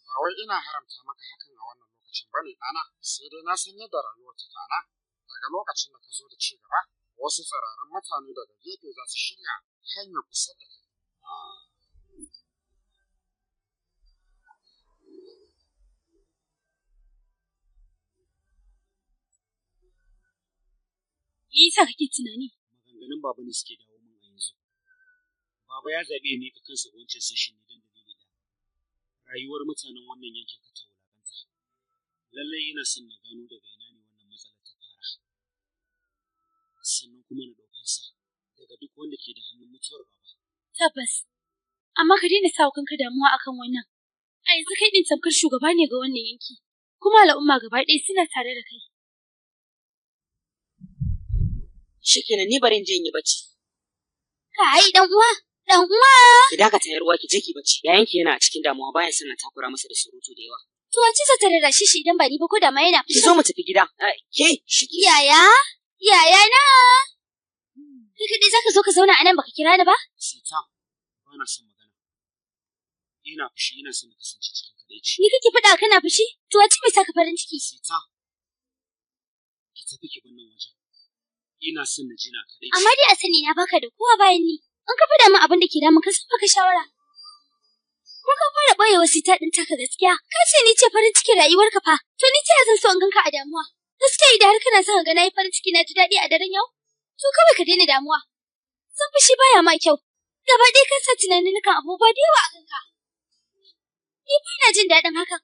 Ba wai ina haramta maka hakan a wannan lokacin bane ɗana, sai dai na san yadda rayuwar ta ɗana. Daga lokacin da ka zo da ci gaba, wasu tsirarin mutane daga gefe za su shirya hanyar kusa da kai. Me yasa kake tunani? Maganganun baba ne suke dawo. Baba ya zaɓe ni ka kansa ga wancan sashin ne don dalili ɗaya. Rayuwar mutanen wannan yankin ka ta wulaƙanta. Lallai ina son na gano daga ina ne wannan matsalar ta fara. Sannan kuma na ɗau fansa daga duk wanda ke da hannun mutuwar baba. Tabbas. Amma ka daina sa wa kanka damuwa akan wannan. A yanzu kai ɗin tamkar shugaba ne ga wannan yanki. Kuma al'umma gaba ɗaya suna tare da kai. Shikenan ni bari in je in yi bacci. Kai dan uwa, dan uwa. Ki dakata yar uwa ki je ki bacci. Yayanki yana a cikin damuwa bayan son a takura masa da surutu da yawa. To wace za ta rarrashi shi idan ba ni ba ko da ma yana Ki zo mu tafi gida. Ke shi Yaya? Yaya na? Kai kaɗai za ka zo ka zauna a nan baka kira ni ba? Sita, ba na son magana. Ina fushi ina son na kasance cikin kadaici. Ni kake faɗa kana fushi? To wace mai saka farin ciki? Sita, ki tafi ki bar nan wajen. Ina son na ji na kadaici. Amma dai a sani na baka da kowa bayan ni. In ka faɗa min abin da ke damun ka san baka shawara. Ko ka fara ɓoye wasu ta ɗin taka gaskiya? Ka ce ni ce farin cikin rayuwarka fa. To ni ta zan so in ganka a damuwa? Gaskiya idan har kana son ka ga na yi farin ciki na ji daɗi a daren yau? To kawai ka daina damuwa. San fushi baya ma kyau. Gaba ɗaya ka sa tunanin kan abubuwa da yawa a kanka. Ni ba na jin daɗin hakan.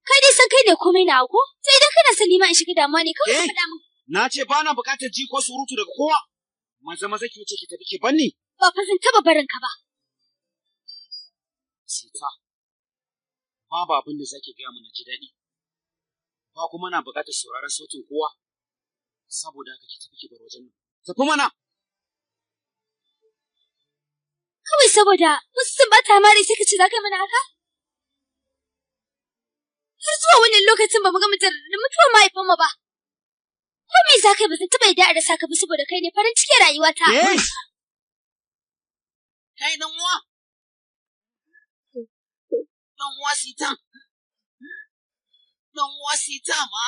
Kai dai san kai ne komai na ko? Sai idan kana son nima in shiga damuwa ne kawai ka faɗa min. Na ce ba na buƙatar ji ko surutu daga kowa. Maza maza ki wuce ki tafi ki banni. Ba fa zan taɓa barin ka ba. Sita, babu abin da zaki gaya min na ji daɗi. Ba kuma na buƙatar sauraron sautin kowa. Saboda haka ki tafi ki bar wajen nan. Tafi mana! Kawai saboda wasu sun ɓata ma rai sai ka ce za ka yi mana haka? Har zuwa wannan lokacin ba mu gama da mutuwar mahaifinmu ba. Ko me za ka yi ba zan taɓa yadda a rasa ka ba saboda kai ne farin cikin rayuwata. Kai dan uwa. Dan uwa Sita. Dan uwa Sita ma.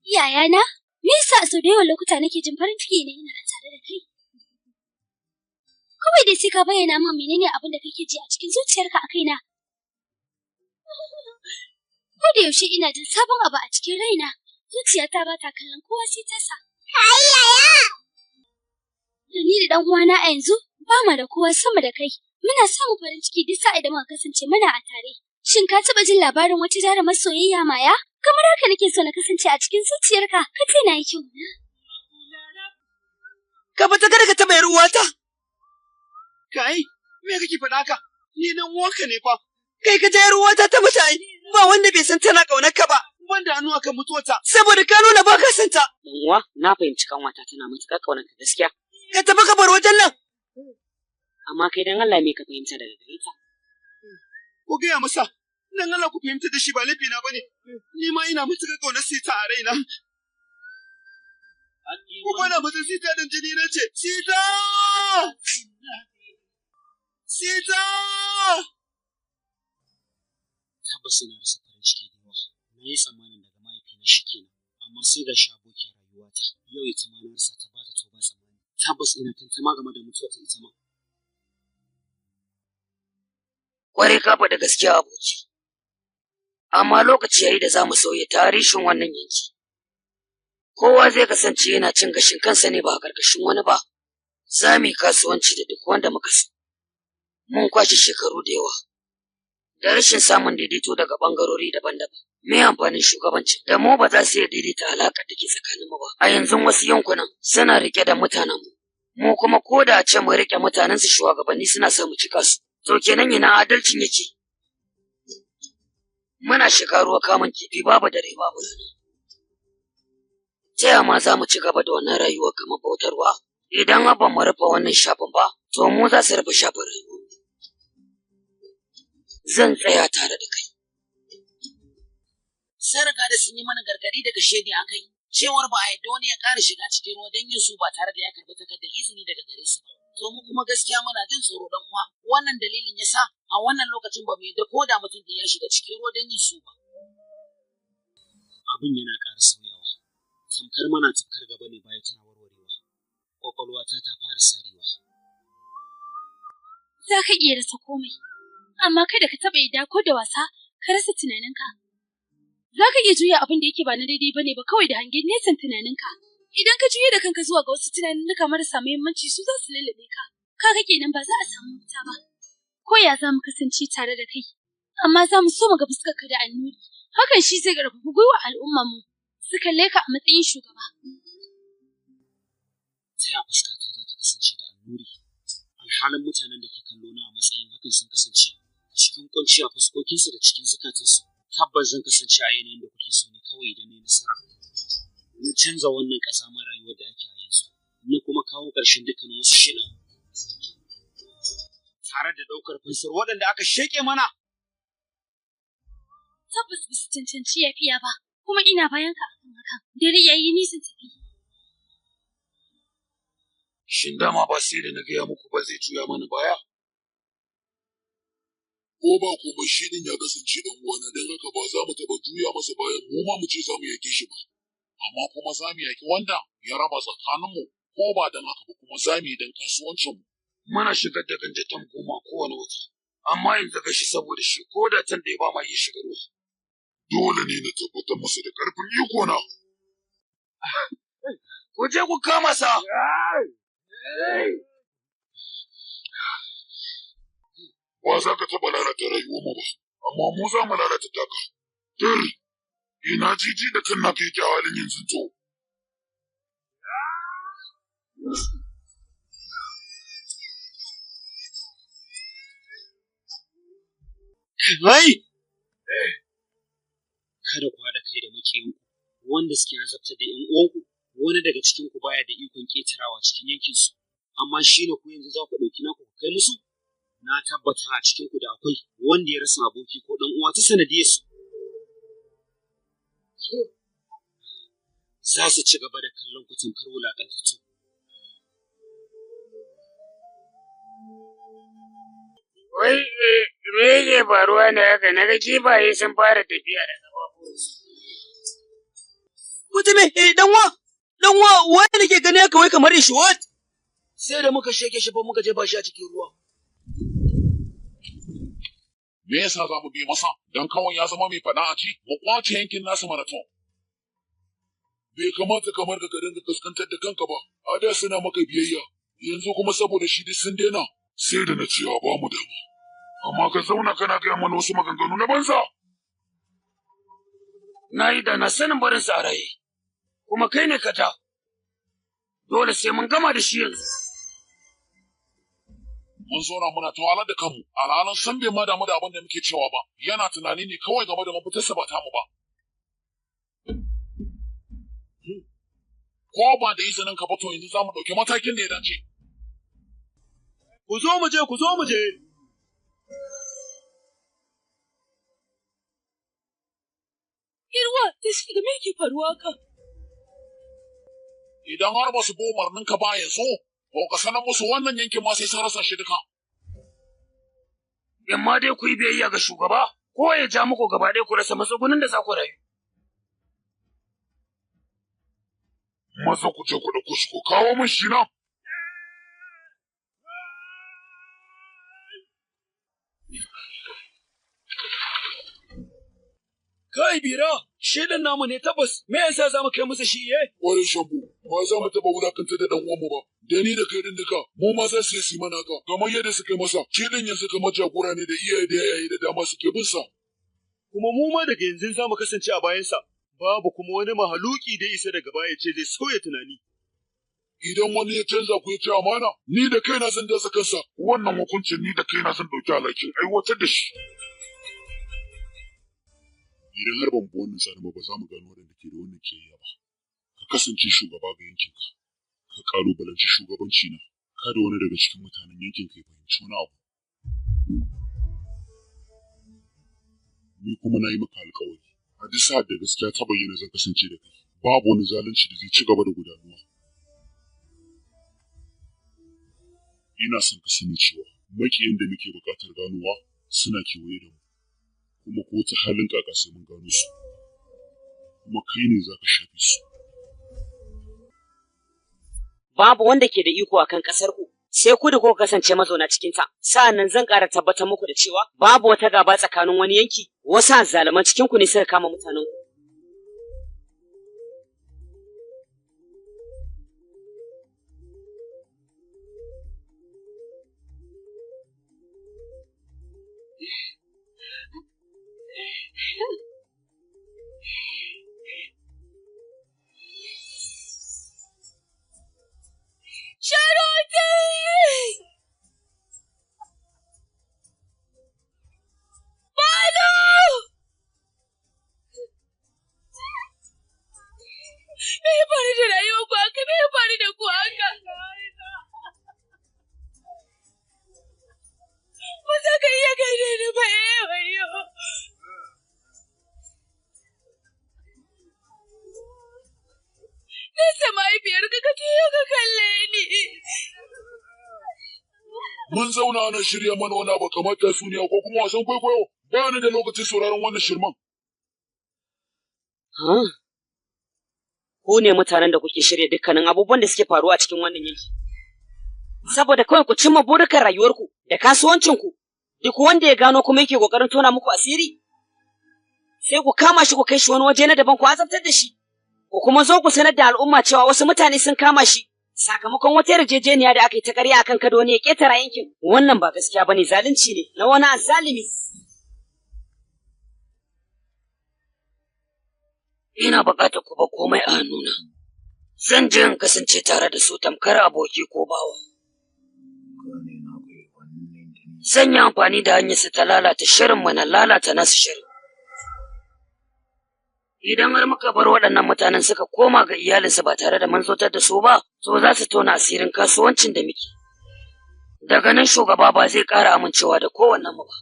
Yayana, me yasa a sau da yawan lokuta nake jin farin ciki ne ina tare da kai? Kawai dai sai ka bayyana min menene abin da kake ji a cikin zuciyarka a kaina. Ko da yaushe ina jin sabon abu a cikin raina, zuciyata ba ta kallon kowa sai ta sa. Kai yaya! Da ni da ɗan uwana a yanzu ba mu da kowa sama da kai. Muna samun farin ciki duk sa'ad da muka kasance muna a tare. Shin ka taɓa jin labarin wata jarumar soyayya Maya? Kamar haka nake so na kasance a cikin zuciyarka, ka ce na yi kyau na. Ka fita kada ka taɓa yar uwata. Kai, me kake faɗa haka? Ni dan uwanka ne fa. Kai ka ja yar uwata ta mutu ai. Ba wanda bai san tana ƙaunar ka ba. Ban da hannu akan mutuwarta. Saboda ka nuna ba ka san ta. Dan uwa, na fahimci kanwata tana matuƙar ƙaunar ka gaskiya. Ka tafi ka bar wajen nan. Amma kai dan Allah me ka fahimta daga gare ta? Ku gaya masa, dan Allah ku fahimta da shi ba laifina ba ne. Ni ma ina matuƙar ƙaunar Sita a raina. Ku bana mata Sita ɗin jini na ce, Sita! Sita! Tabbas ina rasa farin ciki da yawa. Na yi tsammanin daga mahaifina shi kenan, amma sai ga shi abokiyar rayuwata. Yau ita ma na rasa ta ba zato ba tsammani. Tabbas ina tantama game da mutuwarta ita ma. Kwarai ka faɗi gaskiya aboki. Amma lokaci yayi da za mu sauya tarihin wannan yanki. Kowa zai kasance yana cin gashin kansa ne ba a ƙarƙashin wani ba. Za mu yi kasuwanci da duk wanda muka so. Mun kwashe shekaru da yawa. Da rashin samun daidaito daga ɓangarori daban-daban. Me amfanin shugabanci? Da mu ba za su iya daidaita alaƙar da ke tsakaninmu ba. A yanzu wasu yankunan suna riƙe da mutanenmu. Mu kuma ko da a ce mu riƙe mutanensu shugabanni suna sa mu cika su. To kenan ina adalcin yake? Muna shiga ruwa kamun kifi babu dare babu rana. Ta yaya ma za mu ci gaba da wannan rayuwa kamar bautarwa? Idan ba mu rufe wannan shafin ba, to mu za su rufe shafin rayuwa. Zan tsaya tare da kai. Sun riga da sun yi mana gargaɗi daga shaidi a kai, cewar ba a yadda wani ya ƙara shiga cikin ruwa don yin su ba tare da ya karɓi takardar izini daga gare su ba. To mu kuma gaskiya muna jin tsoro dan uwa, wannan dalilin ya sa a wannan lokacin ba mu yadda ko da mutum da ya shiga cikin ruwa don yin su ba. Abin yana ƙara sauyawa. Tamkar mana tafkar gaba ne baya tana warwarewa. Ƙwaƙwalwata ta fara sarewa. Za ka iya rasa komai, amma kada ka taɓa yadda ko da wasa ka rasa tunaninka. Za ka iya juya abin da yake ba na daidai ba ne ba kawai da hangen nesan tunaninka. Idan ka juya da kanka zuwa ga wasu tunaninka marasa muhimmanci su za su lullube ka. Kaga kenan ba za a samu mafita ba. Ko ya za mu kasance tare da kai, amma za mu so mu ga fuskarka da annuri. Hakan shi zai ƙarfafi gwiwa al'ummar mu su kalle ka a matsayin shugaba. Ta ya fuskata za ta kasance da annuri? Alhalin mutanen da ke kallo na a matsayin hakan sun kasance cikin kunci a fuskokinsu da cikin zukatansu. Tabbas zan kasance a yanayin da kuke so ne kawai idan na yi nasara. Na canza wannan ƙazamar rayuwar da ake a yanzu, na kuma kawo ƙarshen dukkanin wasu shirin. Tare da ɗaukar fansar waɗanda aka sheƙe mana. Tabbas ba su cancanci yafiya ba, kuma ina bayan ka akan hakan. Dare yayi nisan tafi. Shin dama ba sai da na gaya muku ba zai juya mana baya? Ko ba komai shi din ya kasance dan uwana don haka ba za mu taɓa juya masa bayan mu ma mu ce za mu yake shi ba. Amma kuma za mu yaki wanda ya raba tsakaninmu ko ba don haka ba kuma za mu yi don kasuwancinmu. Muna shigar da ganja tan 10 kowane wata, amma yanzu gashi saboda shi ko da tan da ya ba ma iya shigarwa. Dole ne na tabbatar masa da ƙarfin iko na. Ku je ku kama sa! Ba za ka taɓa lalata rayuwarmu ba, amma mu za mu lalata taka. Dir, ina jiji da kan naka yake a halin yanzu to. Kai! Kada ku haɗa kai da maƙiyanku wanda suke azabtar da ‘yan uwanku, wani daga cikinku baya da ikon ƙetarawa cikin yankinsu, amma shi ne ku yanzu za ku ɗauki naku ku kai musu? Na tabbata a cikinku da akwai wanda ya rasa aboki ko ɗan uwa ta sanadiyarsu. Za su ci gaba da kallon ku tamkar wulaƙantattu. Wai me yake faruwa ne haka na ga kifaye sun fara tafiya da ƙafafuwansu. Mutumin, dan wa, wai nake gani haka wai kamar Ishwat? Sai da muka sheke shi fa muka jefa shi a cikin ruwa. Me yasa za mu bi masa? Don kawai ya zama mai faɗa a ci, mu kwace yankin nasu mana to. Bai kamata kamar ka dinga kaskantar da kanka ba, a da suna maka biyayya, yanzu kuma saboda shi duk sun daina, sai da na ce a ba mu dama. Amma ka zauna kana gaya mana wasu maganganu na banza. Na yi da na sanin barinsa a raye, kuma kai ne ka ja. Dole sai mun gama da shi yanzu. Mun zauna muna ta wahalar da kanmu, alhalin san bai ma damu da abin da muke cewa ba, yana tunani ne kawai game da mafitarsa ba tamu ba. Ko ba da izinin ka ba to yanzu za mu ɗauki matakin da ya dace. Ku zo mu je, ku zo mu je. Irwa, ta shiga me yake faruwa haka? Idan har ba su bi umarnin ka ba yanzu, to ka sanar musu wannan yankin ma sai sun rasa shi duka. In ma dai ku yi biyayya ga shugaba, ko ya ja muku gaba ɗaya ku rasa matsugunin da za ku rayu. Maza ku je ku ɗauko shi ku kawo min shi nan. Kai bira, shaidan namu ne tabbas, me yasa za mu kai musu shi ye? Kwarai shambu, ba za mu taɓa wulakantar da ɗan uwanmu ba. Da ni da kai din duka, mu ma za su yi su mana haka, kamar yadda suka yi masa. Shi din yanzu kamar jagora ne da iyaye da yayaye da dama suke bin sa. Kuma mu ma daga yanzu za mu kasance a bayansa, babu kuma wani mahaluki da isa daga baya ce zai sauya tunani. Idan wani ya canza ku ya ci amana, ni da kaina zan dasa kansa. Wannan hukuncin ni da kaina zan ɗauki alhakin aiwatar da shi. Idan har ban bi wannan tsarin ba, ba za mu gano waɗanda ke da wannan kiyayya ba. Ka kasance shugaba ga yankinka. Ka ƙalubalanci shugabanci na. Kada wani daga cikin mutanen yankinka ya fahimci wani abu. Ni kuma na yi maka alƙawari. A duk sa'ad da gaskiya ta bayyana zan kasance da kai. Babu wani zalunci da zai ci gaba da gudanuwa. Ina son ka sani cewa maƙiyan da muke buƙatar ganowa suna kewaye da mu. Kuma ko ta halin kaka sai mun gano su. Kuma kai ne za ka shafe su. Babu wanda ke da iko akan ƙasar ku, sai ku da kuka kasance mazauna cikin ta. Sa'annan zan ƙara tabbatar muku da cewa babu wata gaba tsakanin wani yanki, wasu azzaluman cikin ku ne suka kama mutanen ku. Mun zauna ana shirya mana wani abu kamar tatsuniya ko kuma wasan kwaikwayo. Ba ni da lokacin sauraron wannan shirman. Ku ne mutanen da kuke shirya dukkanin abubuwan da suke faruwa a cikin wannan yanki. Saboda kawai ku cimma burukan rayuwarku da kasuwancinku, duk wanda ya gano kuma yake kokarin tona muku asiri, sai ku kama shi ku kai shi wani waje na daban ku azabtar da shi. Ku kuma zo ku sanar da al'umma cewa wasu mutane sun kama shi sakamakon wata yarjejeniya da aka yi ta ƙarya akan kada wani ya ƙetara yankin. Wannan ba gaskiya bane, zalunci ne na wani azzalimi. Ina buƙatar ku ba komai a hannuna. Zan je in kasance tare da su tamkar aboki ko bawa. Zan yi amfani da hanyar su ta lalata shirin mu na lalata nasu shirin. Idan har muka bar waɗannan mutanen suka koma ga iyalinsu ba tare da mun zotar da su ba, to za su tona asirin kasuwancin da muke. Daga nan shugaba ba zai ƙara amincewa da kowannen mu ba.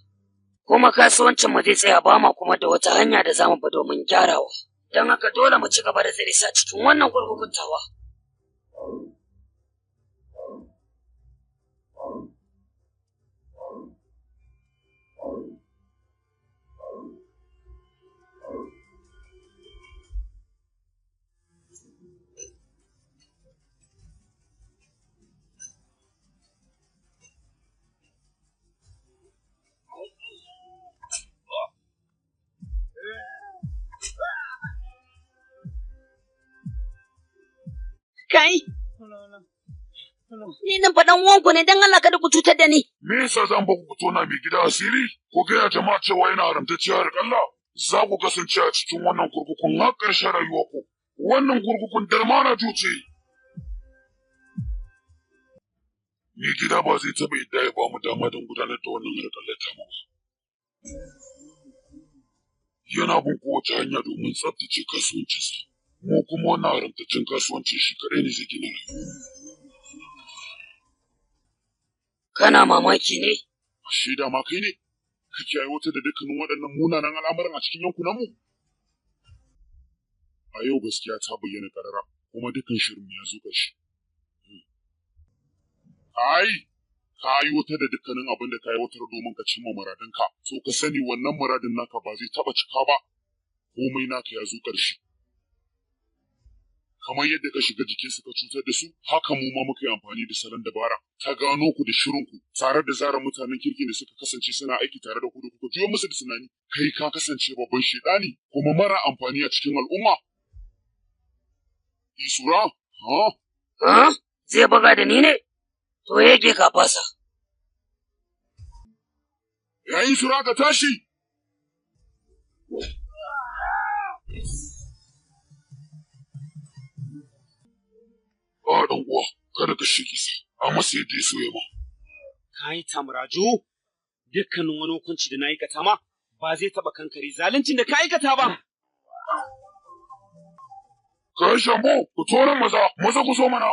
Kuma kasuwancin mu zai tsaya ba ma kuma da wata hanya da zamu bi domin gyarawa. Don haka dole mu ci gaba da tsare sa cikin wannan kurkukun tawa. Kai! Ni nan faɗan uwanku ne don Allah kada ku cutar da ni. Me yasa zan ba ku tona mai gida asiri? Ku gaya jama'a cewa yana haramtacciyar harƙalla? Za ku kasance a cikin wannan kurkukun har ƙarshen rayuwarku. Wannan kurkukun darmana juce. Mai gida ba zai taɓa yadda ya ba mu dama don gudanar da wannan harƙallar tamu ba. Yana bin kowace hanya domin tsaftace kasuwancinsa. Mu kuma wannan haramtaccen kasuwancin shi kaɗai ne zai gina rayuwa. Kana mamaki ne? Ashe da ma kai ne kake aiwatar da dukkanin waɗannan munanan al'amuran a cikin yankunanmu? A yau gaskiya ta bayyana ƙarara kuma dukkan shirin ya zo ƙarshe. Ai, ka aiwatar da dukkanin abin da ka aiwatar domin ka cimma muradinka, to ka sani wannan muradin naka ba zai taɓa cika ba. Komai naka ya zo ƙarshe. Kamar yadda ka shiga jikinsu ka cutar da su, haka mu ma muka yi amfani da salon dabara ta gano ku da shirinku tare da zarar mutanen kirkin da suka kasance suna aiki tare da ku da kuka juyo musu da tunani. Kai ka kasance babban shaidani kuma mara amfani a cikin al'umma. Isura, ha? Ha? Zai buga da ni ne? To yake ka fasa. Ya Isura ka tashi! A ɗan uwa, kada ka shige sa, a masa yadda ya so ya ma. Ka yi tamraju, dukkanin wani hukunci da na aikata ma ba zai taɓa kankare zaluncin da ka aikata ba. Kai shambo, ku tona maza, maza ku so mana.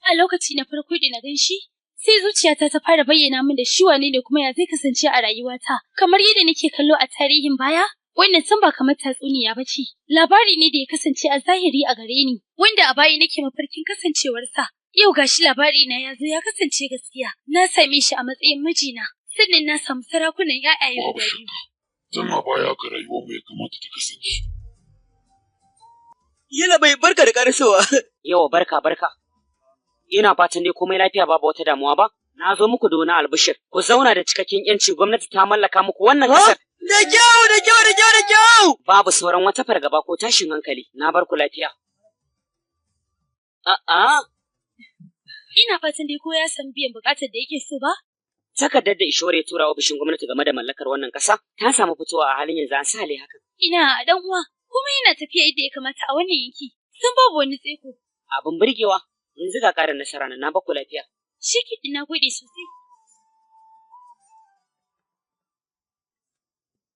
A lokaci na farko da na gan shi, sai zuciyata ta fara bayyana min da shi wane ne kuma ya zai kasance a rayuwata. Kamar yadda nake kallo a tarihin baya, wannan san ba kamar tatsuniya ba ce. Labari ne da ya kasance a zahiri a gare ni, wanda a baya nake mafarkin kasancewarsa. Yau gashi labari na ya zo ya kasance gaskiya. Na same shi a matsayin mijina, sannan na samu sarakunan 'ya'yaye Babu guda biyu. shakka, tun a baya haka rayuwar mu ya kamata ta kasance. Yalla bai barka da karasowa. Yawa barka barka. Ina fatan dai komai lafiya babu wata damuwa ba. Na zo muku da wani albishir. Ku zauna da cikakken yanci gwamnati ta mallaka muku wannan kasar. Da kyau da kyau da kyau da kyau. Babu sauran wata fargaba ko tashin hankali. Na bar ku lafiya. A'a, Ina fatan dai ko ya san biyan bukatar da yake so ba? takardar da Ishore ya tura ofishin gwamnati game da mallakar wannan kasa ta samu fitowa a halin yanzu an sale hakan. Ina dan uwa, komai yana tafiya yadda ya kamata a wannan yanki. Sun babu wani tsaiko. Abin burgewa, yanzu ga ƙarin nasara nan na baku lafiya. Shiki na gode sosai.